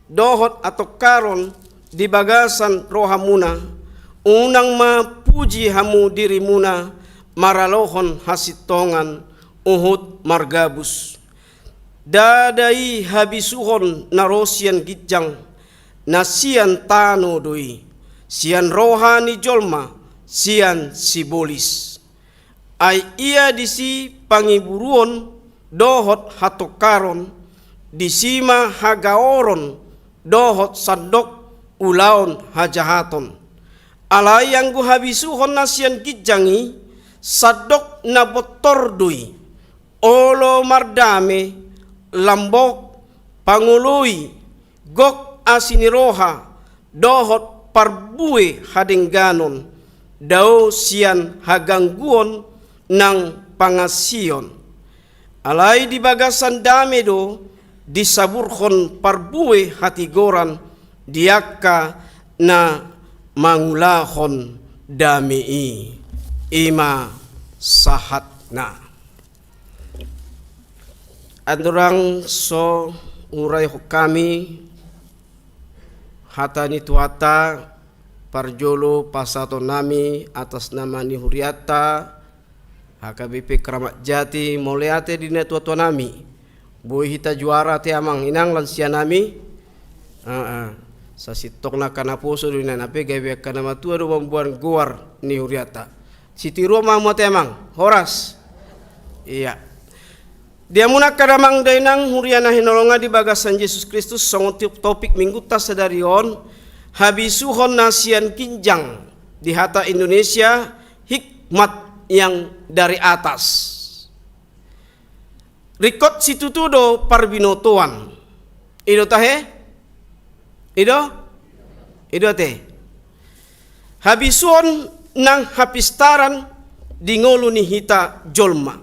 dohot atongkaron di bagasan rohamuna, unang ma puji hamu dirimuna maralohon hasintongan huhut margabus. Ndada i habisuhon na ro sian ginjang, na sian tano do i, sian roha ni jolma, sian sibolis. Ai ia disi pangiburuon dohot hatongkaron, disi ma hagaoron dohot sandok ulaon hajahaton. Alai anggo habisuhon na sian ginjang i, sandok na bontor do i, olo mardame, lambok, pangoloi, gok asi ni roha, dohot parbue hadengganon, dao sian hagangguon nang pangansion. Alai di bagasan dame do disaburhon parbue hatigoran di angka na mangulahon dame i. I ma sahatna. Andorang so huraihon hami hata ni Tuhanta, parjolo pasahatonnami atas nama ni hurianta, H K B P Keramat Jati, mauliate di natuatuanami. Boi hita juara ate amang inang lansianami. Aa, sasintongna angka naposo do inang, hape gabe angka na matua do mamboan goar ni huriata. Sitiruon ma hamu ate amang, horas. Ia. Di hamuna angka damang dainang huria na hinaholongan di bagasan Jesus Kristus, songon ti-, topik minggunta sadari on, habisuhon na sian ginjang, di hata Indonesia, hikmat yang dari atas. Ringkot situtu do parbinotoan. I do tahe? I do? I do ate. Habisuhon nang hapistaran di ngolu ni hita jolma.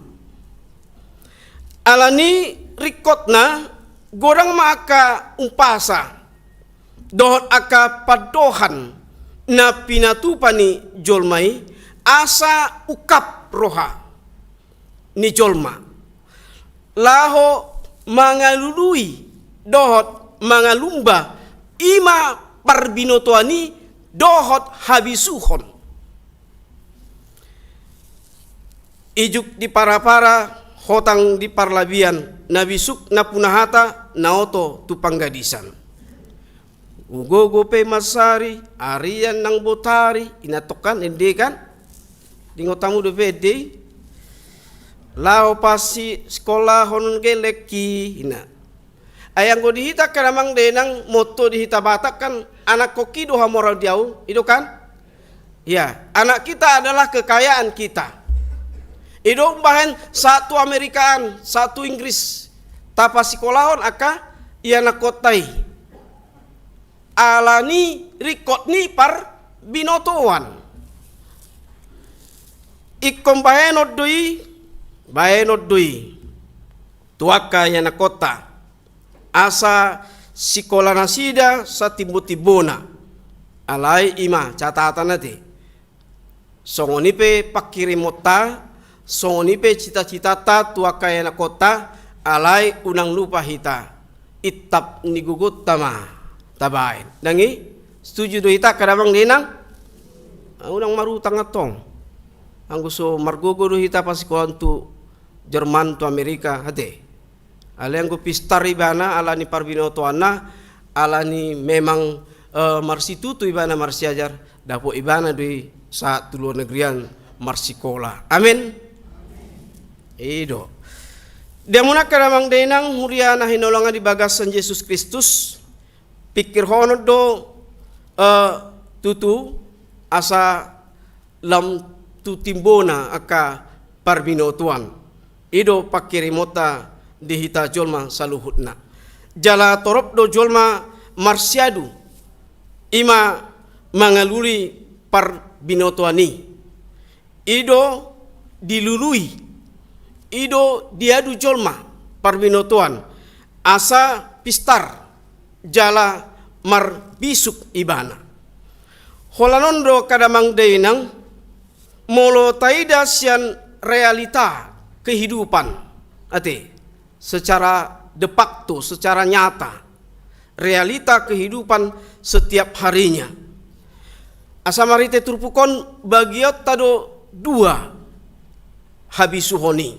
Alani ringkotna godang ma angka umpasa dohot angka pandohan na pinatupa ni jolma i asa ungkap roha ni jolma laho mangalului dohot mangalumba, i ma parbinotoan i dohot habisuhon. Ijuk di parapara, hotang di parlabian, na bisuk na puna hata, na oto tu panggadisan. Ugogo pe masari, arian nang botari, inantong kan, ende kan? Diingot hamu dope ende i? Laho pasikolahon gelek i, ina. Ai anggo di hita angka damang dainang, motto di hita Batak kan, anak koki do hamora di au, i do kan? Ya, anak kita adalah kekayaan kita. I do umbahen sahat tu Amerikaan, sahat tu Inggris, tapasikolahon angka ianakkonta i. Alani ringkot ni parbinotoan. Ingkon bahenon do i, bahenon do i tu angka ianakkonta. Asa sikola nasida satimbo-timbona. Alai i ma catatan ate. Songon i pe pangkirimonta, songon i pe cita-citanta tu angka ianakkonta, alai unang lupa hita. Intap ni gogonta ma tabaen. Ndang i? Setuju do hita angka damang dainang? Ah, unang marutang antong. Anggo so margogo do hita pasikolaan tu Jerman, tu Amerika, ate. Alai anggo pistar ibana, alani parbinotoanna, alani memang, eh, marsitutu ibana marsiajar, dapot ibana do i sahat tu luar negerian marsikola. Amin. I do. Di hamuna angka damang dainang huria na hinaholongan di bagasan Jesus Kristus, pingkirhonon do, eh, tutu asa lam tu timbona angka parbinotoan. I do pangkirimonta di hita jolma saluhutna. Jala torop do jolma marsiadu, i ma mangalului parbinotoan i. I do dilului, i do diadu jolma parbinotoan, asa pistar jala marbisuk ibana. Holan on do angka damang dainang, molo taida sian realita kehidupan, ate, secara de facto, secara nyata, realita kehidupan setiap harinya. Asa marhite turpuk on, bagionta do dua habisuhon i.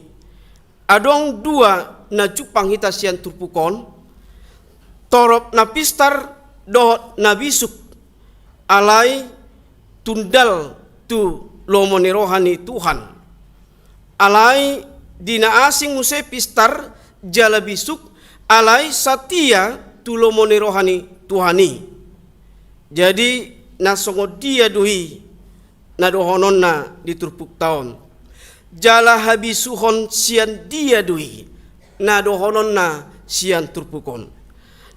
Adong dua na jumpang hita sian turpuk on, torop na pistar dohot na bisuk, alai tundal tu lomo ni roha ni Tuhan. Alai di na asing muse pistar jala bisuk, alai satia tu lomo ni roha ni Tuhan i. Jadi, na songon dia do i na dohononna di turpukta on? Jala habisuhon sian dia do i na dohononna sian turpuk on?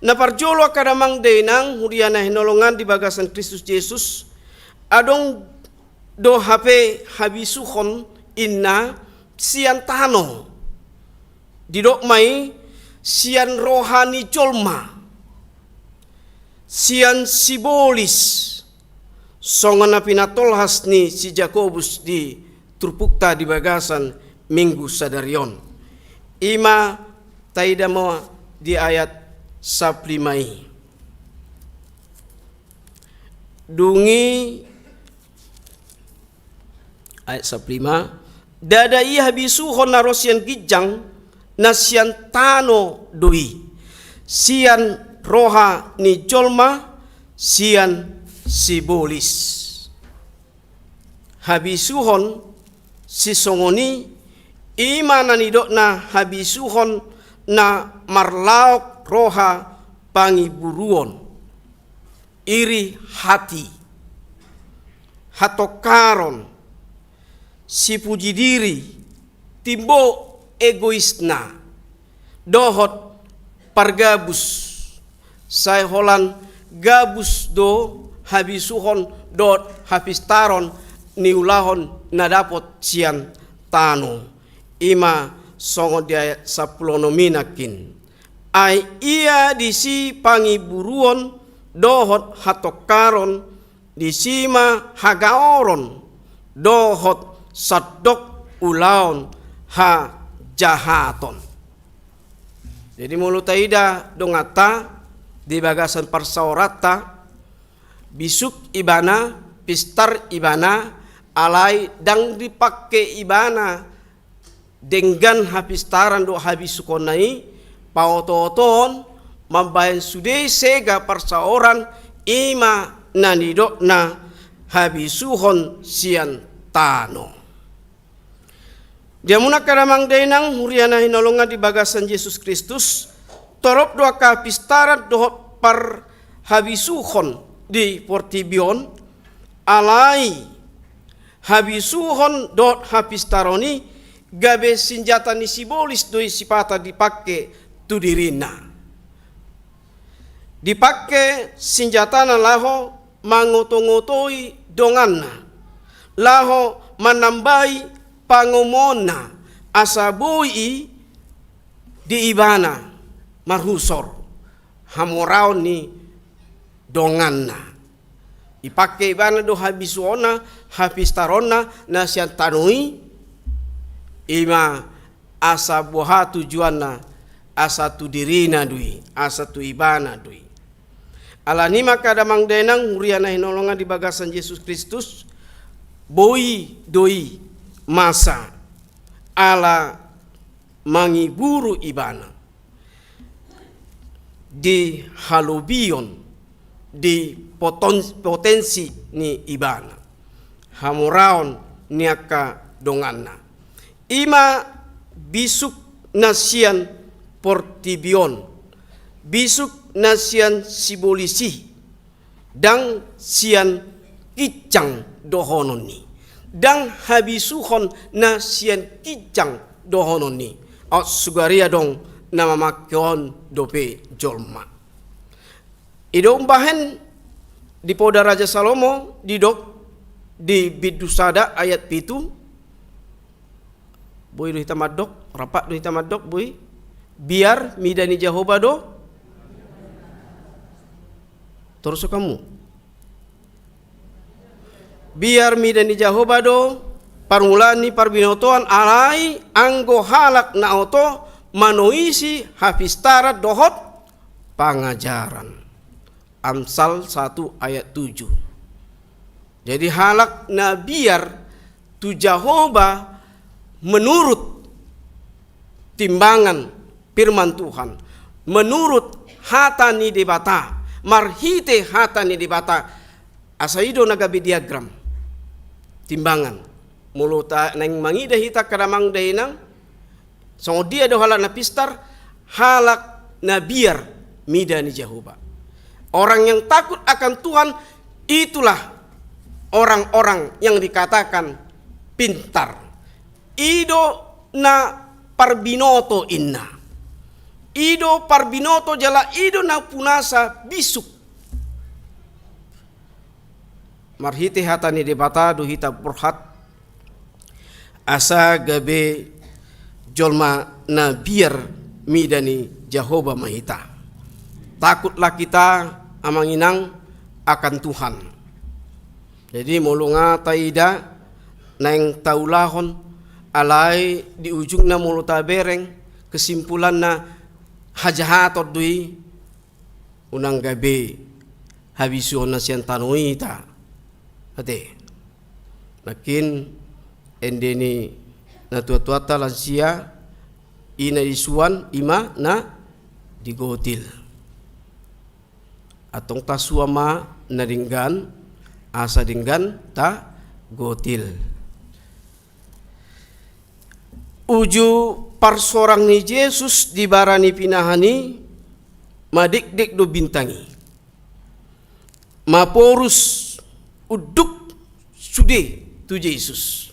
Na parjolo angka damang dainang huria na hinaholongan di bagasan Kristus Jesus, adong do hape habisuhon inna sian tano. Didok ma i sian roha ni jolma, sian sibolis, songon na pinatolhas ni si Jakobus di turpukta di bagasan Minggu sadari on. I ma taida ma di ayat sampulu lima i. Dung i, ayat sampulu lima, Ndada i habisuhon na ro sian ginjang, na sian tano do i, sian roha ni jolma, sian sibolis. Habisuhon sisongon i, i ma na nidokna habisuhon na marlaok roha pangiburuon, iri hati, hatongkaron, sipuji diri, timbo egoisna, dohot pargabus. Sai holan gabus do habisuhon dohot hapistaron niulahon na dapot sian tano. I ma songon di ayat sampulu onom i nangkin. Ai ia disi pangiburuon dohot hatongkaron, disi ma hagaoron dohot sandok ulaon hajahaton. Jadi molo taida donganta di bagasan parsaoranta, bisuk ibana, pistar ibana, alai ndang dipangke ibana denggan hapistaran dohot habisuhonna i, paotootoon mambahen sude sega parsaoran, i ma na nidokna habisuhon sian tano. Di hamuna angka damang dainang huria na hinaholongan di bagasan Jesus Kristus, torop do angka hapistaran dohot parhabisuhon di portibi on, alai habisuhon dohot hapistaron i gabe sinjata ni sibolis do i sipata dipangke tu dirina. Dipangke sinjatana laho mangotongotoi donganna, laho manambai pangomoonna, asa boi i di ibana marhusor hamoraon ni donganna. Dipangke ibana do habisuhonna, hapistaronna na sian tano i, i ma asa boha tujuanna, asa tu dirina do i, asa tu ibana do i. Alani i ma angka damang dainang huria na hinaholongan di bagasan Jesus Kristus, boi do i masa ala mangiburu ibana di halobion, di poten-, potensi ni ibana, hamoraon ni angka donganna. I ma bisuk na sian portibi on, bisuk na sian sibolis i, ndang sian ginjang dohonon i, ndang habisuhon na sian ginjang dohonon i. Aut sugar i adong na mamangke on dope jolma. I do umbahen di Poda Raja Salomo didok di bindu sada ayat pitu. Boi do hita mandok, rap do hita mandok, boi. Biar mida ni Jahowa do. Torus hamu. Biar mida ni Jahowa do parmulaan ni parbinotoan, alai anggo halak na oto manoisi hapistaran dohot pangajaran. Amsal satu ayat tujuh. Jadi halak na biar tu Jahowa menurut timbangan firman Tuhan, menurut hata ni Debata, marhite hata ni Debata, asa i do na gabe diagram timbangan. Molo ta naeng mangida hita angka damang dainang, songon dia do halak na pistar? Halak na biar mida ni Jahowa. Orang yang takut akan Tuhan, itulah orang-orang yang dikatakan pintar. I do na parbinoto inna. I do parbinoto jala i do na punasa bisuk. Marhite hata ni Debata do hita borhat asa gabe jolma na biar mida ni Jahowa ma hita. Takutlah kita, amang inang, akan Tuhan. Jadi molo nga taida naeng taulahon, alai di ujungna molo tabereng kesimpulanna hajahaton do i, unang gabe habisuhon na sian tano i hita. Ate. Nangkin ende ni natuatuanta lansia, i na disuan, i ma na digotil. Antong tasua ma na denggan, asa denggan tagotil. Uju parsorang ni Jesus di bara ni pinahan i, madekdek do bintang i. Maporus unduk sude tu Jesus.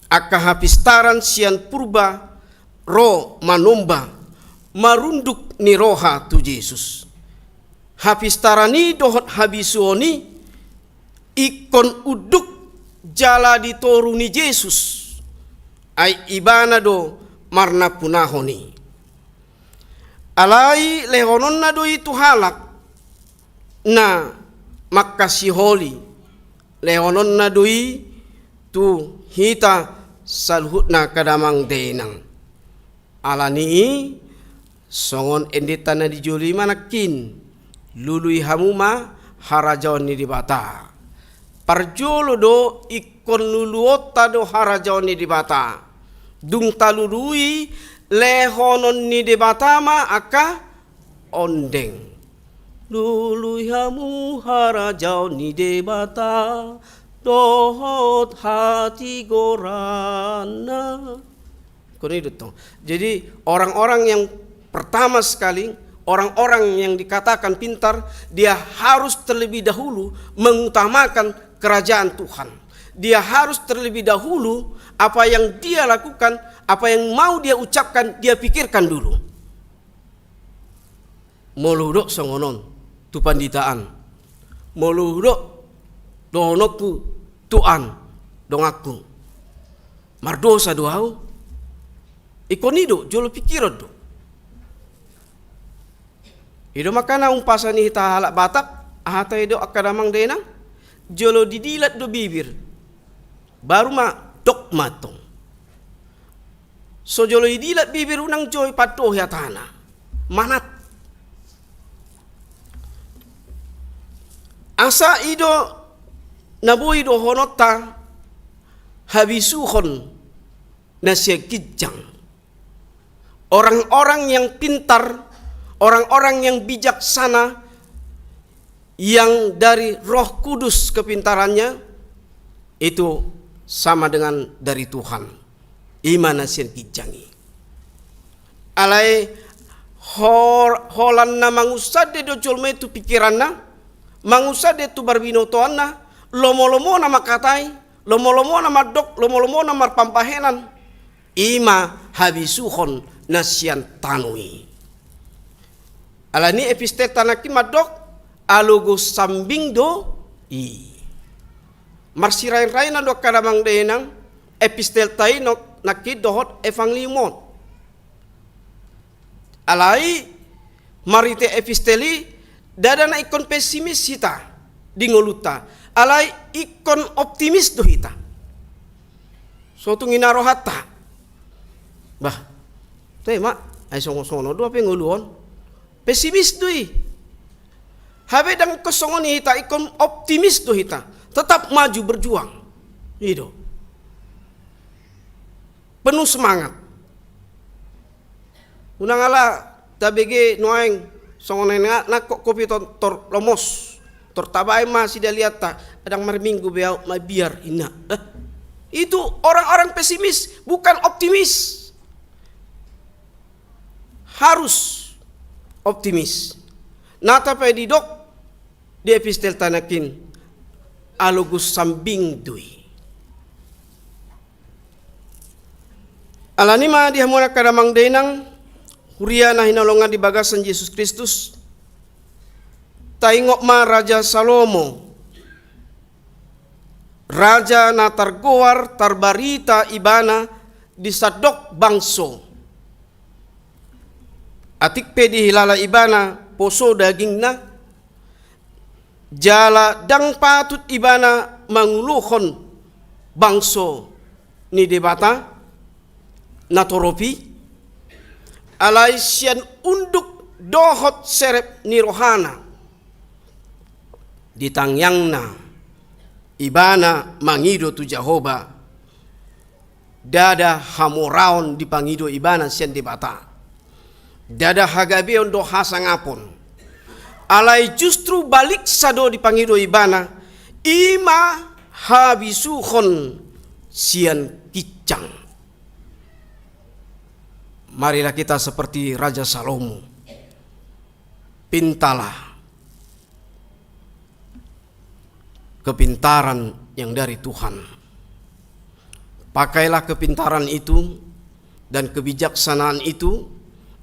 Angka hapistaran sian purba ro manomba, marunduk ni roha tu Jesus. Hapistaran i dohot habisuhon i ingkon unduk jala di toru ni Jesus. Ai ibana do marnampunahon i. Alai lehononna do i tu halak na mangkasiholi, lehononna do i tu hita saluhutna angka damang dainang. Ala ni i, songon endenta na di jolo i ma nangkin, lului hamu ma harajaon ni Debata. Parjolo do ingkon luluonta do harajaon ni Debata. Dung talului, lehonon ni Debata ma angka ondeng. Lului hamu harajaon ni Debata dohot hatigoranna. Kon i do tong. Jadi, orang-orang yang pertama sekali, orang-orang yang dikatakan pintar, dia harus terlebih dahulu mengutamakan kerajaan Tuhan. Dia harus terlebih dahulu apa yang dia lakukan, apa yang mau dia ucapkan, dia pikirkan dulu. Molo hudok songon on tu panditaan, molo hudok dohononku tu an donganku, mardosa do ahu. Ingkon i do, jolo pikiron do. I do makana umpasa ni hita halak Batak, aha ta i do angka damang dainang, jolo didilat do bibir, baru ma dok ma tong. So jolo idilat bibir unang jo ipandohi hatana. Manat. Asa i do na boi dohononta habisuhon na sian ginjang. Orang-orang yang pintar, orang-orang yang bijaksana, yang dari Roh Kudus kepintarannya, itu sama dengan dari Tuhan. I ma na sian ginjang i. Alai hol-, holan na mangunsande do jolma i tu pikiranna, mangunsande tu parbinotoanna, lomo-lomona mangkatai, lomo-lomona mandok, lomo-lomona marpambahenan. I ma habisuhon na sian tano i. Ala ni epistelta nangkin mandok, alogo sambing do i. Marsirain-rainan do angka damang dainang, epistelta i nangkin dohot evangelium on. Alai marhite epistel i, ndada na ingkon pesimis hita di ngolunta. Alai ingkon optimis do hita. So tung i na rohanta. Bah, toe ma, ai songon-songon do hape ngolu on. Pesimis do i. Hape ndang ingkon songon i hita, ingkon optimis do hita. Tetap maju berjuang. I do. Penuh semangat. Unang ala tabege nuaeng songon na, na kok kopi tor, tor lomos, tor tabaen ma sidalianta, ndang marminggu be ahu mabiar inna. Eh, itu orang-orang pesimis, bukan optimis. Harus optimis. Na tape didok di epistelta nangkin, alogo sambing do i. Ala ni i ma di hamu angka damang dainang, huria na hinaholongan di bagasan Jesus Kristus, taingot ma Raja Salomo, raja na targoar, tarbarita ibana di sandok bangso. Atik pe dihilala ibana poso dagingna, jala ndang patut ibana mangulohon bangso ni Debata na torop i, alai sian unduk dohot serep ni rohana, di tangiangna ibana mangido tu Jahowa, Ndada hamoraon dipangido ibana sian Debata. Ndada hagabeon dohot hasangapon. Alai justru baliksa do dipangido ibana, i ma habisuhon sian ginjang. Marilah kita seperti Raja Salomo. Pintalah kepintaran yang dari Tuhan. Pakailah kepintaran itu dan kebijaksanaan itu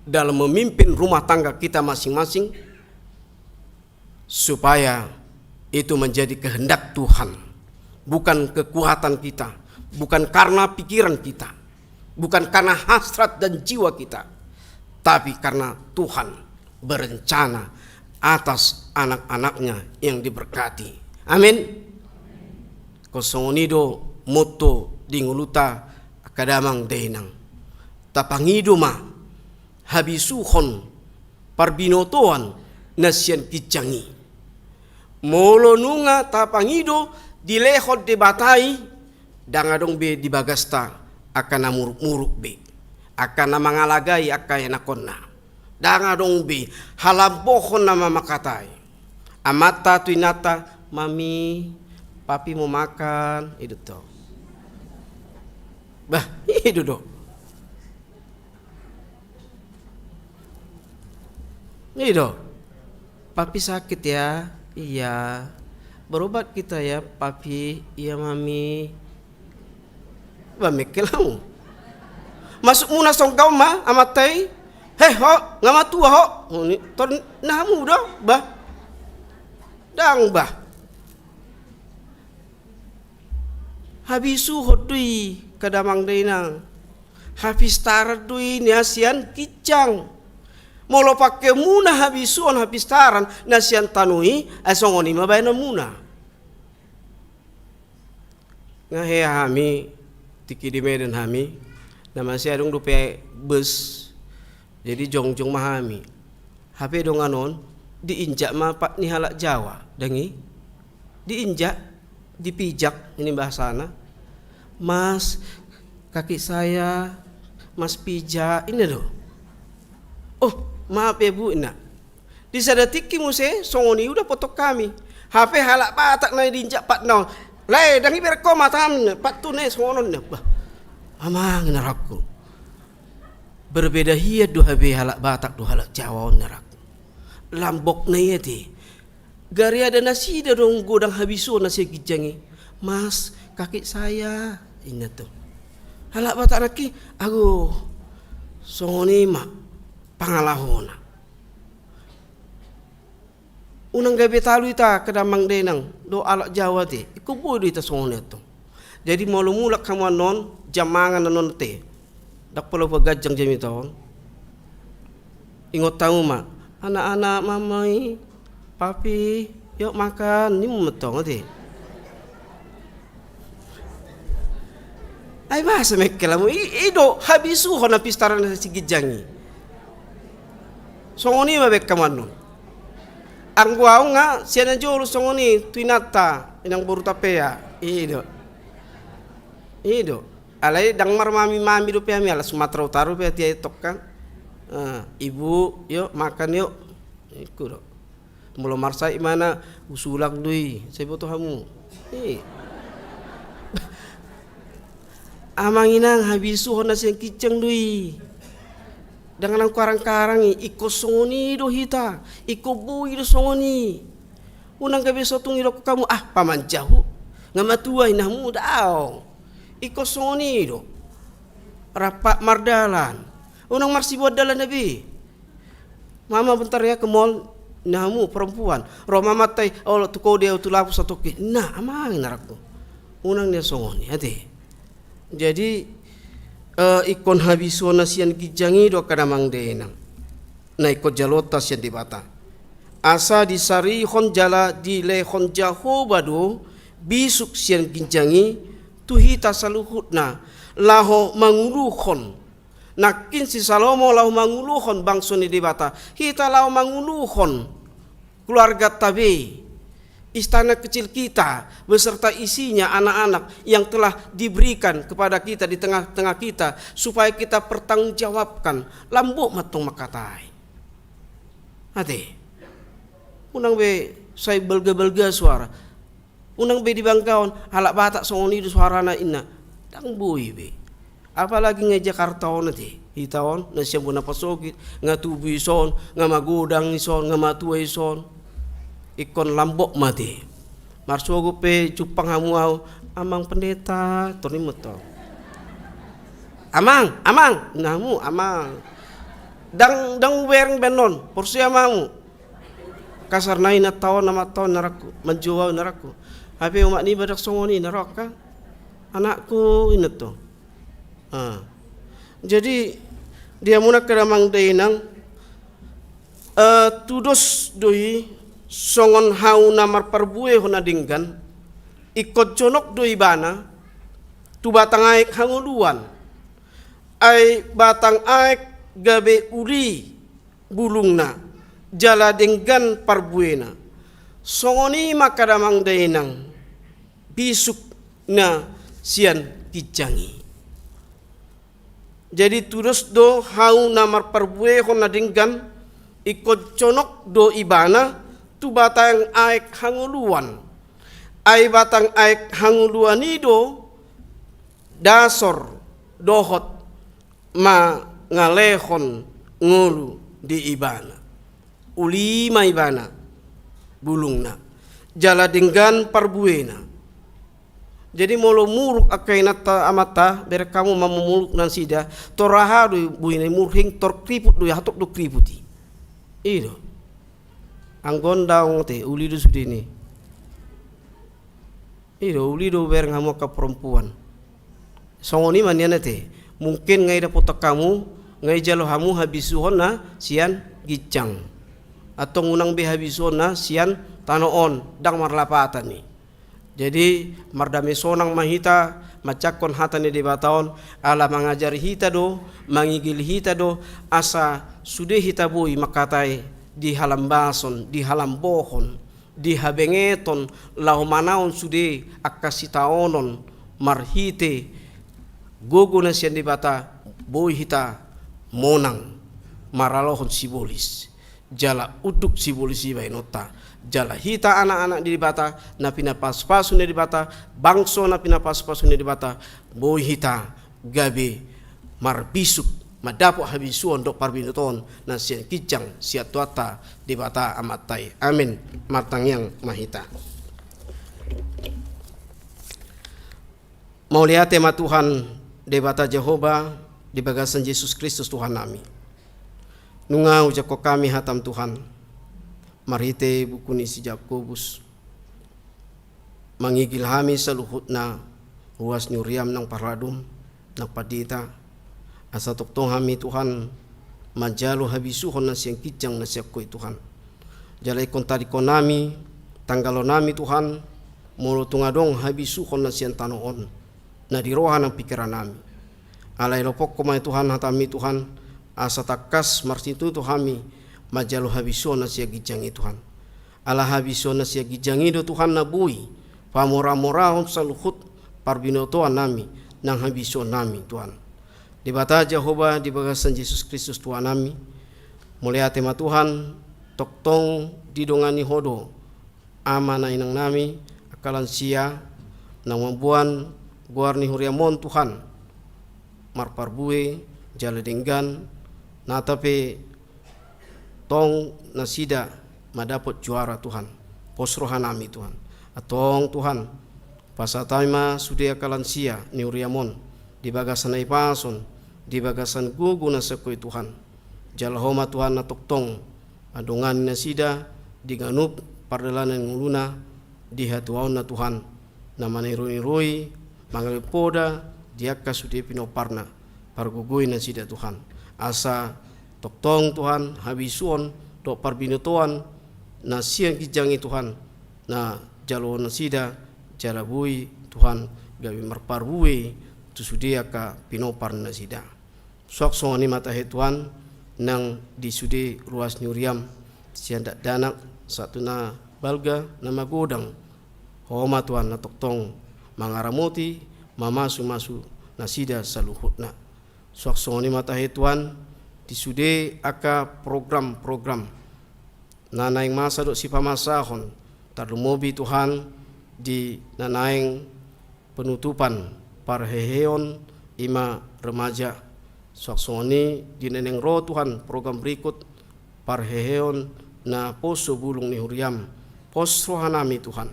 dalam memimpin rumah tangga kita masing-masing, supaya itu menjadi kehendak Tuhan, bukan kekuatan kita, bukan karena pikiran kita, bukan karena hasrat dan jiwa kita, tapi karena Tuhan berencana atas anak-anaknya yang diberkati. Amin. Ingkon songon i do motto di ngoluta angka damang dainang. Tapangido ma habisuhon parbinotoan na sian ginjang i. Molo nunga tapangido dilehon Debata i, ndang adong be di bagasta angka na muruk-muruk be, angka na mangalagai angka ianakhonna. Ndang adong be halambohon na mamangkatai. Amanta tu inanta, "Mami, papi mau makan," i do tong. Bah, i do do. I do. "Papi sakit ya?" "Iya." "Berobat kita ya, Papi." "Iya, Mami." Bah, mengkel hamu. Masuk muna songgau ma amanta i. "He, ho, nga matua ho." Tor na hamu do, bah. Ndang, bah. Habisuhon do i, angka damang dainang. Hapistaran do i na sian ginjang. Molo pangkeon muna habisuhon hapistaran na sian tano i, ai songon i ma baenon muna. Nga hea hami, tingki di Medan hami, na masih adong dope bus, jadi jongjong ma hami. Hape dongan on, diinjak ma pat ni halak Jawa, ndang i? Diinjak, dipijak, ini bahasana. "Mas, kaki saya, Mas pijak," ini do. "Oh, maaf ya Bu," inna. Di sada tingki muse, songon i do dapothon hami. Hape halak Batak na diinjak patna on. "Lae, ndang ibereng ho matam," inna, "pat tu ne songon on," inna. Bah, amang inarangku. Berbeda hian do hape halak Batak dohot halak Jawa on, inarangku. Lambokna i ate. Gariada nasida do godang habisuhon na sian ginjang i. "Mas, kaki saya," inna tu. Halak Batak nangkin, ago, songon i ma pangalahona. Unang gabe talu hita angka damang dainang dohot halak Jawa ate, ingkon boi do hita songon i antong. Jadi molo mulak hamu annon, jam mangan annon ate, ndang pola hupaganjang jamita on. Ingot hamu ma, "Anak-anak, mami, papi, yuk makan," ninmu ma antong ate. Ai boasa mengkel hamu? I, i do habisuhon hapistaran na sian ginjang i. Songon i ma baen hamu annon. Anggo ahu nga sian na jolo songon i tu inanta, inang boruta pe, i do. I do. Alai ndang marmami-mami dope hami, ala Sumatera Utara dope hita i antong kan. Eh, "Ibu, yuk makan yuk." Ingku do. Molo marsahit ibana, "Usulang do i, sai boto hamu." I. Amang inang, habisuhon na sian ginjang do i. Ndang na hukarang-karang i, ingkon songon i do hita, ingkon boi do songon i. Unang gabe so tung didokkon hamu, "Ah, paman jahu, nga matua," inna hamu, daong. Ingkon songon i do. Rap mardalan. Unang marsiboan dalan na be. "Mama, bentar ya, ke mall," ninna hamu perempuan. Ro ma amanta i, "Olo, tu kode au tu lapo satongkin." Nah, amang inarangku. Unang nian songon i ate. Jadi, eh, ingkon habisuhon na sian ginjang i do angka damang dainang. Na ingkon jaloonta sian Debata. Asa disarihon jala dilehon Jahowa do bisuk sian ginjang i tu hita saluhutna laho manguluhon. Nangkin si Salomo laho manguluhon bangso ni Debata, hita laho manguluhon keluarganta be. istana kecil kita beserta isinya anak-anak yang telah diberikan kepada kita di tengah-tengah kita, supaya kita pertanggungjawabkan. Lambok ma tong mangkatai. Ate. Unang be sai balga-balga suara. Unang be dibanggaon, halak Batak songon i do suarana, inna. Ndang boi be. Apalagi nga i Jakarta on ate. Hita on, na sian bona pasogit, nga tubu ison, nga magodang ison, nga matua ison. Ingkon lambok ma ate. Marsogot pe jumpang hamu au, "Amang Pendeta," tor ninna ma tong. "Amang, amang," ninna hamu, "amang." Ndang, ndang hubereng baenon, porsea ma hamu. Kasar nai na taon, na ma taon na rangku, manjou au na rangku. Hape omak niba ndang songon i na rohangka. Anakku, inna tong. Ah. Jadi, di hamuna angka damang dainang, eh, tudos do i songon hau na marparbuehon na denggan, ingkon jonok do ibana tu batang aek hangoluan. Ai batang aek gabe uli bulungna, jala denggan parbuena. Songon i ma angka damang dainang bisuk na sian ginjang i. Jadi tudos do hau na marparbuehon na denggan, ingkon jonok do ibana tu batang aek hangoluan. Ai batang aek hangoluan i do dasor dohot mangalehon ngolu di ibana. Uli ma ibana bulungna, jala denggan parbuena. Jadi molo muruk angka inanta amanta, bereng hamu mamamuruk nasida, tor aha do i buina i, murhing, tor kriput do i, hatop do kriput i. I do. Anggo ndang ate, uli do sude i. I do, uli do bereng hamu angka perempuan. Songon i ma nian ate. Mungkin nga i dapotan hamu, nga i jalo hamu habisuhon na sian ginjang. Antong unang be habisuhon na sian tano on, ndang marlapatan i. Jadi, mardame sonang ma hita, manjangkon hata ni Debata on, ala mangajari hita do, mangigili hita do, asa sude hita boi mangkatai di halambason, di halambohon, di habengeton, laho manaon sude angka sitaonon marhite gogo na sian Debata, boi hita monang maralohon sibolis. Jala unduk sibolis i baenonta. Jala hita anak-anak ni Debata, na pinapasupasu ni Debata, bangso na pinapasupasu ni Debata, boi hita gabe marbisuk, mandapot habisuhon dohot parbinotoan na sian ginjang sian Tuhanta Debata Amanta i. Amin. Martangiang ma hita. Mauliate ma Tuhan Debata Jahowa di bagasan Jesus Kristus Tuhannami. Nunga hujangkon hami hatam Tuhan, marhite buku ni si Jakobus. Mangigil hami saluhutna ruas ni huriam nang parladum, nang pandita, asa tongtong hami Tuhan manjalo habisuhon na sian ginjang na sian Ho i Tuhan. Jala ingkon tadingkon hami, tanggalhon hami Tuhan, molo tung adong habisuhon na sian tano on, na di roha nang pingkiran nami. Alai lopokhon ma Tuhan hatami Tuhan, asa tangkas marsinintutu hami manjalo habisuhon na sian ginjang i Tuhan. Ala habisuhon na sian ginjang i do Tuhan na boi pamoramorahon saluhut parbinotoan nami nang habisuhon nami Tuhan. Debata Jahowa di bagasan Jesus Kristus Tuhannami, mauliate ma Tuhan, tongtong didongani Ho do ama na inang nami, angka lansia, na mamboan goar ni huriam on Tuhan, marparbue, jala denggan, nata pe tong nasida mandapot juara Tuhan. Pos roha nami Tuhan. Antong Tuhan, pasahat hami ma sude angka lansia ni huriam on, di bagasan hahipason, di bagasan gogo na sian Ho i Tuhan. Jala Ho ma Tuhan na tongtong mandongani nasida di ganup pardalanan ni ngoluna di hatuaonna Tuhan, na maniroi-niroi, mangalehon poda di angka sude pinomparna, pargogoi nasida Tuhan. Asa tongtong Tuhan habisuhon dohot parbinotoan na sian ginjang i Tuhan, na jaloon nasida, jala boi Tuhan gabe marparbue tu sude angka pinompar nasida. Suang songon i ma tahe Tuhan, nang di sude ruas ni huriam, sian dakdanak sahat tu na balga na magodang. Ho ma Tuhan na tongtong mangaramoti, mamasumasu nasida saluhutna. Suang songon i ma tahe Tuhan, di sude angka program-program na naeng masa dohot sipamasahon, tarlumobi Tuhan di na naeng penutupan parheheon i ma remaja. Suang songon i di na naeng ro Tuhan program berikut, parheheon na poso bulung ni huriaM. Pos rohanami Tuhan.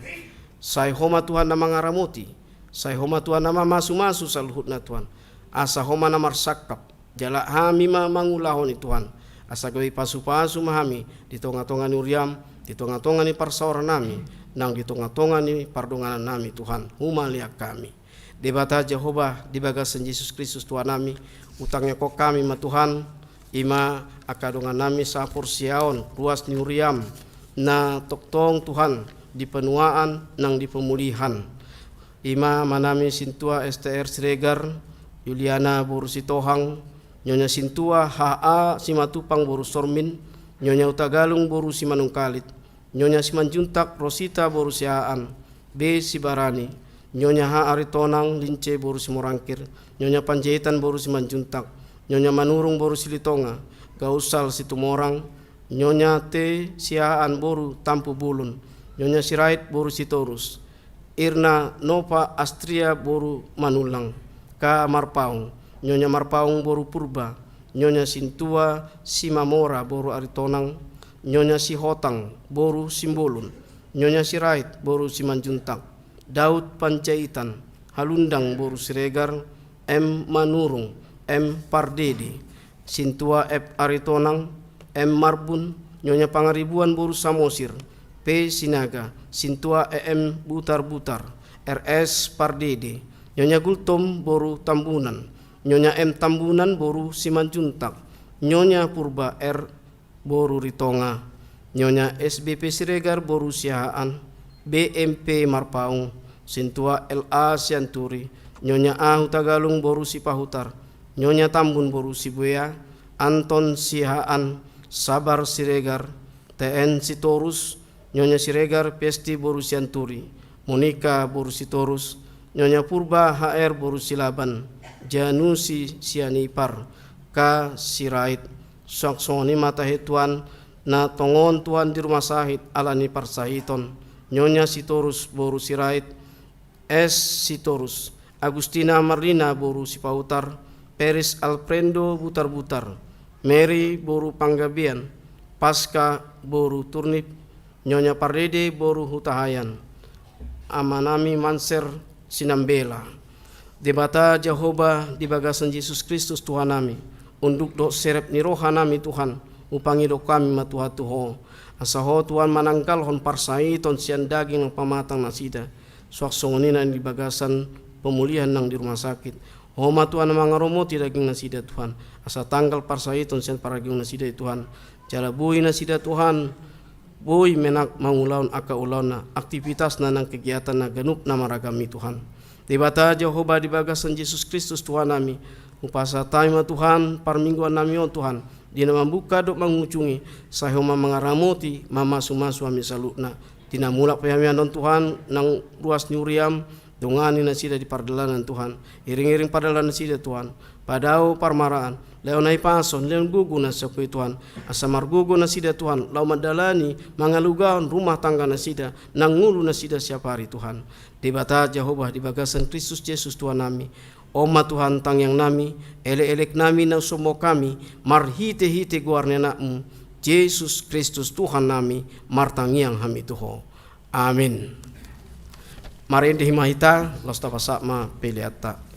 Sai Ho ma Tuhan na mangaramoti, sai Ho ma Tuhan na mamasumasu saluhutna Tuhan. Asa Ho ma na marsangkap, jala hami ma mangulahon i Tuhan. Asa gabe pasupasu ma hami di tongatonga ni huriaM, di tongatonga ni parsaorannami, nang di tongatonga ni pardonganannami Tuhan. Humaliang hami. Debata Jahowa, di bagasan Jesus Kristus Tuhannami, hutangiangkon hami ma Tuhan, i ma angka dongannami saporseaon, ruas ni huriaM, na tongtong Tuhan di penuaan nang di pemulihan. I ma amanami sintua S T R Siregar, Yuliana boru Sitohang, nyonya sintua H A Simatupang boru Sormin, nyonya Hutagalung boru Simanungkalit, nyonya Simanjuntak Rosita boru Siahaan, B Sibarani, nyonya H Aritonang Lince boru Simorangkir, nyonya Panjaitan boru Simanjuntak, nyonya Manurung boru Silitonga, Gausal Situmorang, nyonya T Siahaan boru Tampu Bulun, nyonya Sirait boru Sitorus, Irna Nova Astria boru Manullang, K Marpaung, nyonya Marpaung boru Purba, nyonya sintua Simamora boru Aritonang, nyonya Sihotang boru Simbolon, nyonya Sirait boru Simanjuntak, Daud Panjaitan, Halundang boru Siregar, M Manurung, M Pardede, sintua F Aritonang, M Marbun, nyonya Pangaribuan boru Samosir, P Sinaga, sintua E M Butarbutar, R S Pardede, nyonya Gultom boru Tambunan, nyonya M Tambunan boru Simanjuntak, nyonya Purba R boru Ritonga, nyonya S B P Siregar boru Siahaan, B M P Marpaung, sintua L A Sianturi, nyonya A Hutagalung boru Sipahutar, nyonya Tambun boru Sibuea, Anton Siahaan, Sabar Siregar, T N Sitorus, nyonya Siregar Pesti boru Sianturi, Monika boru Sitorus, nyonya Purba H R boru Silaban, Janusi Sianipar, K Sirait, suang songon i ma tahe Tuhan, na tongon Tuhan di rumah sahit ala ni parsahiton, nyonya Sitorus boru Sirait, S Sitorus, Agustina Marlina boru Sipahutar, Peris Alprendo Butarbutar, Mary boru Panggabean, Paska boru Turnip, nyonya Pardede boru Hutahaean, amanami Manser Sinambela. Debata Jahowa di bagasan Jesus Kristus Tuhannami, unduk dohot serep ni rohanami Tuhan, hupangido hami ma Tuhan tu Ho. Asa Ho Tuhan mananggalhon parsahiton sian daging nang pamatang nasida, suang songon i nang di bagasan pemulihan nang di rumah sakit. Ho ma Tuhan na mangaramoti daging nasida Tuhan, asa tanggal parsahiton sian pardagingon nasida i Tuhan. Jala boi nasida Tuhan, boi menak mangulahon angka ulaonna, aktivitasna nang kegiatanna ganup na maragam i Tuhan. Debata Jahowa di bagasan Jesus Kristus Tuhannami, hupasahat hami ma Tuhan parmingguannami on Tuhan, di na mambuka dohot mangujungi, sai Ho ma mangaramoti, mamasumasu hami saluhutna. Di na mulak pe hami annon Tuhan, nang ruas ni huriaM, dongani nasida di pardalanan Tuhan. Iringiring pardalan nasida Tuhan. Padao parmaraan, lehon hahipason, lehon gogo na saongkui Tuhan. Asa margogo nasida Tuhan, laho mandalani, mangalugahon rumah tangga nasida, nang ngolu nasida siap ari Tuhan. Debata Jahowa di bagasan Kristus Jesus Tuhannami. On ma Tuhan tangiangnami, elekeleknami na husombahon hami, marhitehite goar ni AnakMu, Jesus Kristus Tuhannami, martangiang hami tu Ho. Amin. Marende ma hita, laos tapasahat ma peleanta.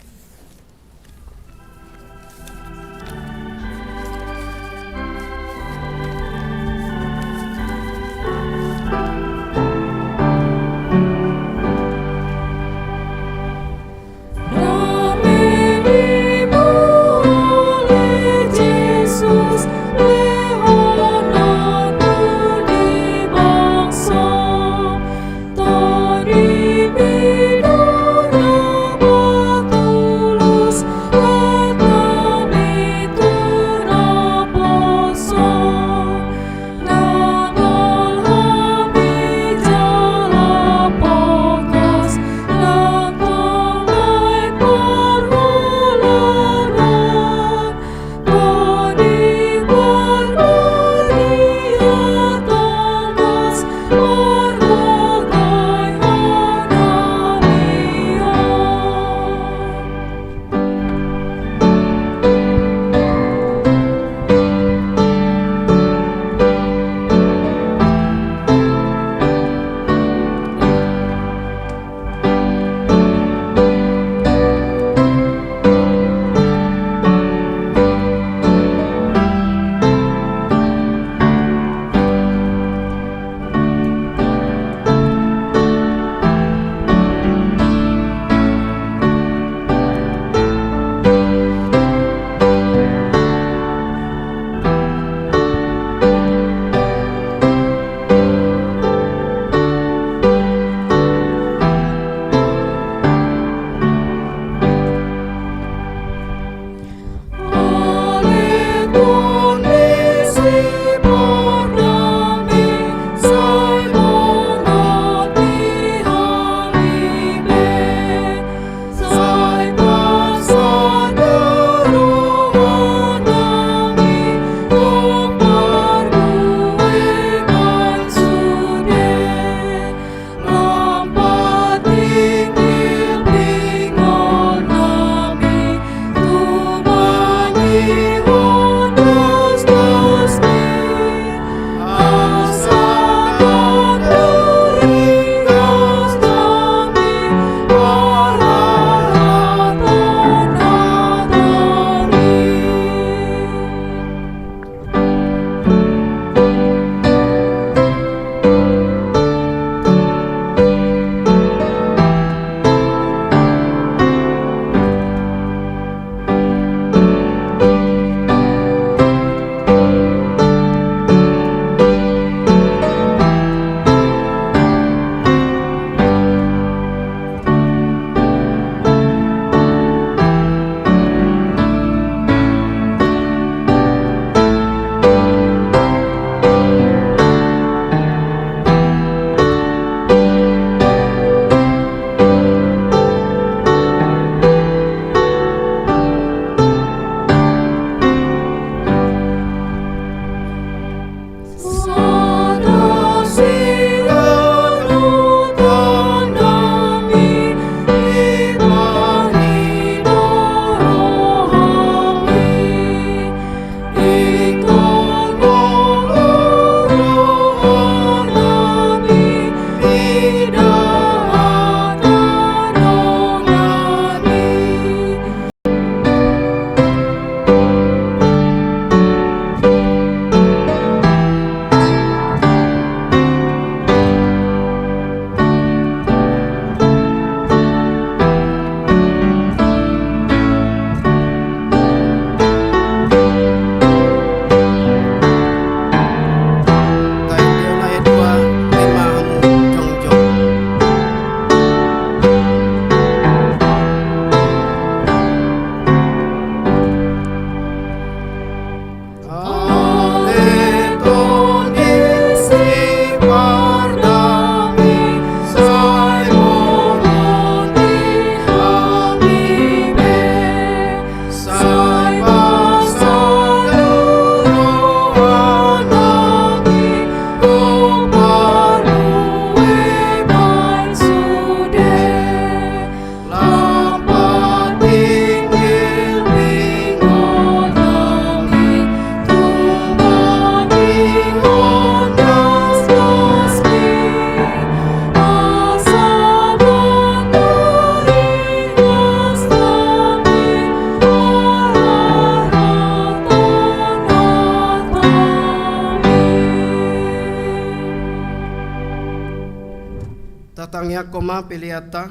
Angka ma peleanta.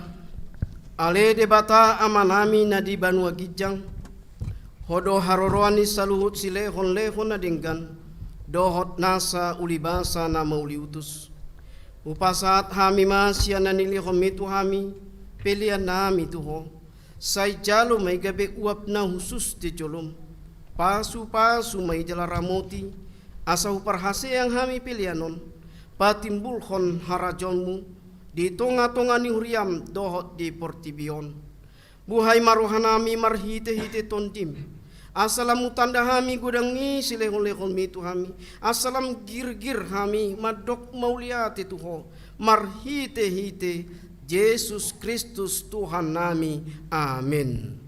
Ale Debata Amanami na di banua ginjang, Ho do haroroan ni saluhut silehonlehon na denggan dohot nasa ulibasa na mauliutus. Hupasahat hami ma sian na nilehonmi tu hami peleannami tu Ho. Sai jalo ma i gabe uap na hushus di jolom. Pasupasu ma i jala ramoti, asa huparhaseang hami pelean on patimbulhon harajaonmu di tongatonga ni huriam dohot di portibi on. Buhai ma rohanami marhitehite Tondim, asa lam hutanda hami godang ni silehonlehonmi tu hami, asa lam girgir hami mandok mauliate tu Ho, marhitehite Jesus Kristus Tuhannami. Amen.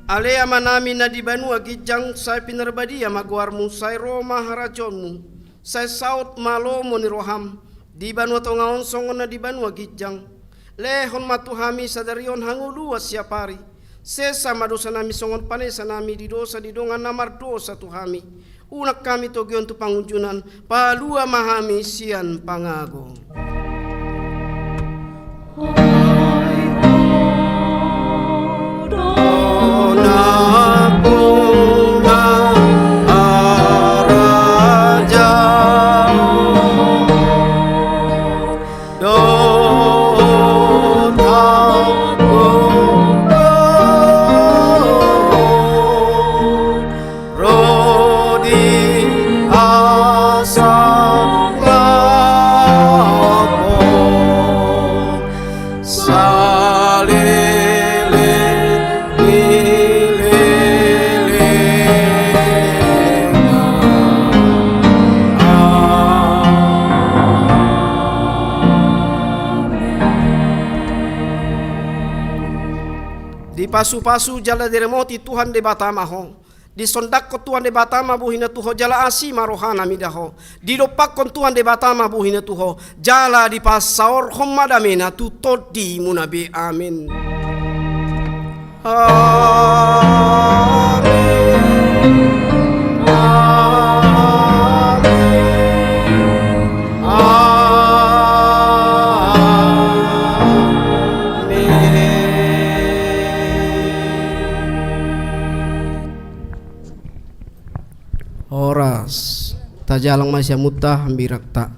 Ale Amanami na di banua ginjang, sai pinarbadia ma goarmu, sai ro ma harajaonmu, sai saut ma lomo ni roham di banua tonga on songon na di banua ginjang. Lehon ma tu hami sadari on hangoluan siapari. Sesa ma dosanami songon panesanami di dosa ni dongan na mardosa tu hami. Unang hami togihon tu pangunjunan, palua ma hami sian pangago. Dipasupasu jala diramoti Tuhan Debata ma ho. Disondangkon Tuhan Debata ma bohina tu ho jala asi ma rohana mida ho. Didompakkon Tuhan Debata ma bohina tu ho jala dipasaorhon ma damena tu tondimuna be. Amen. Amen. Amen. Amen. Horas. Tajalang ma siamunta hambirangta.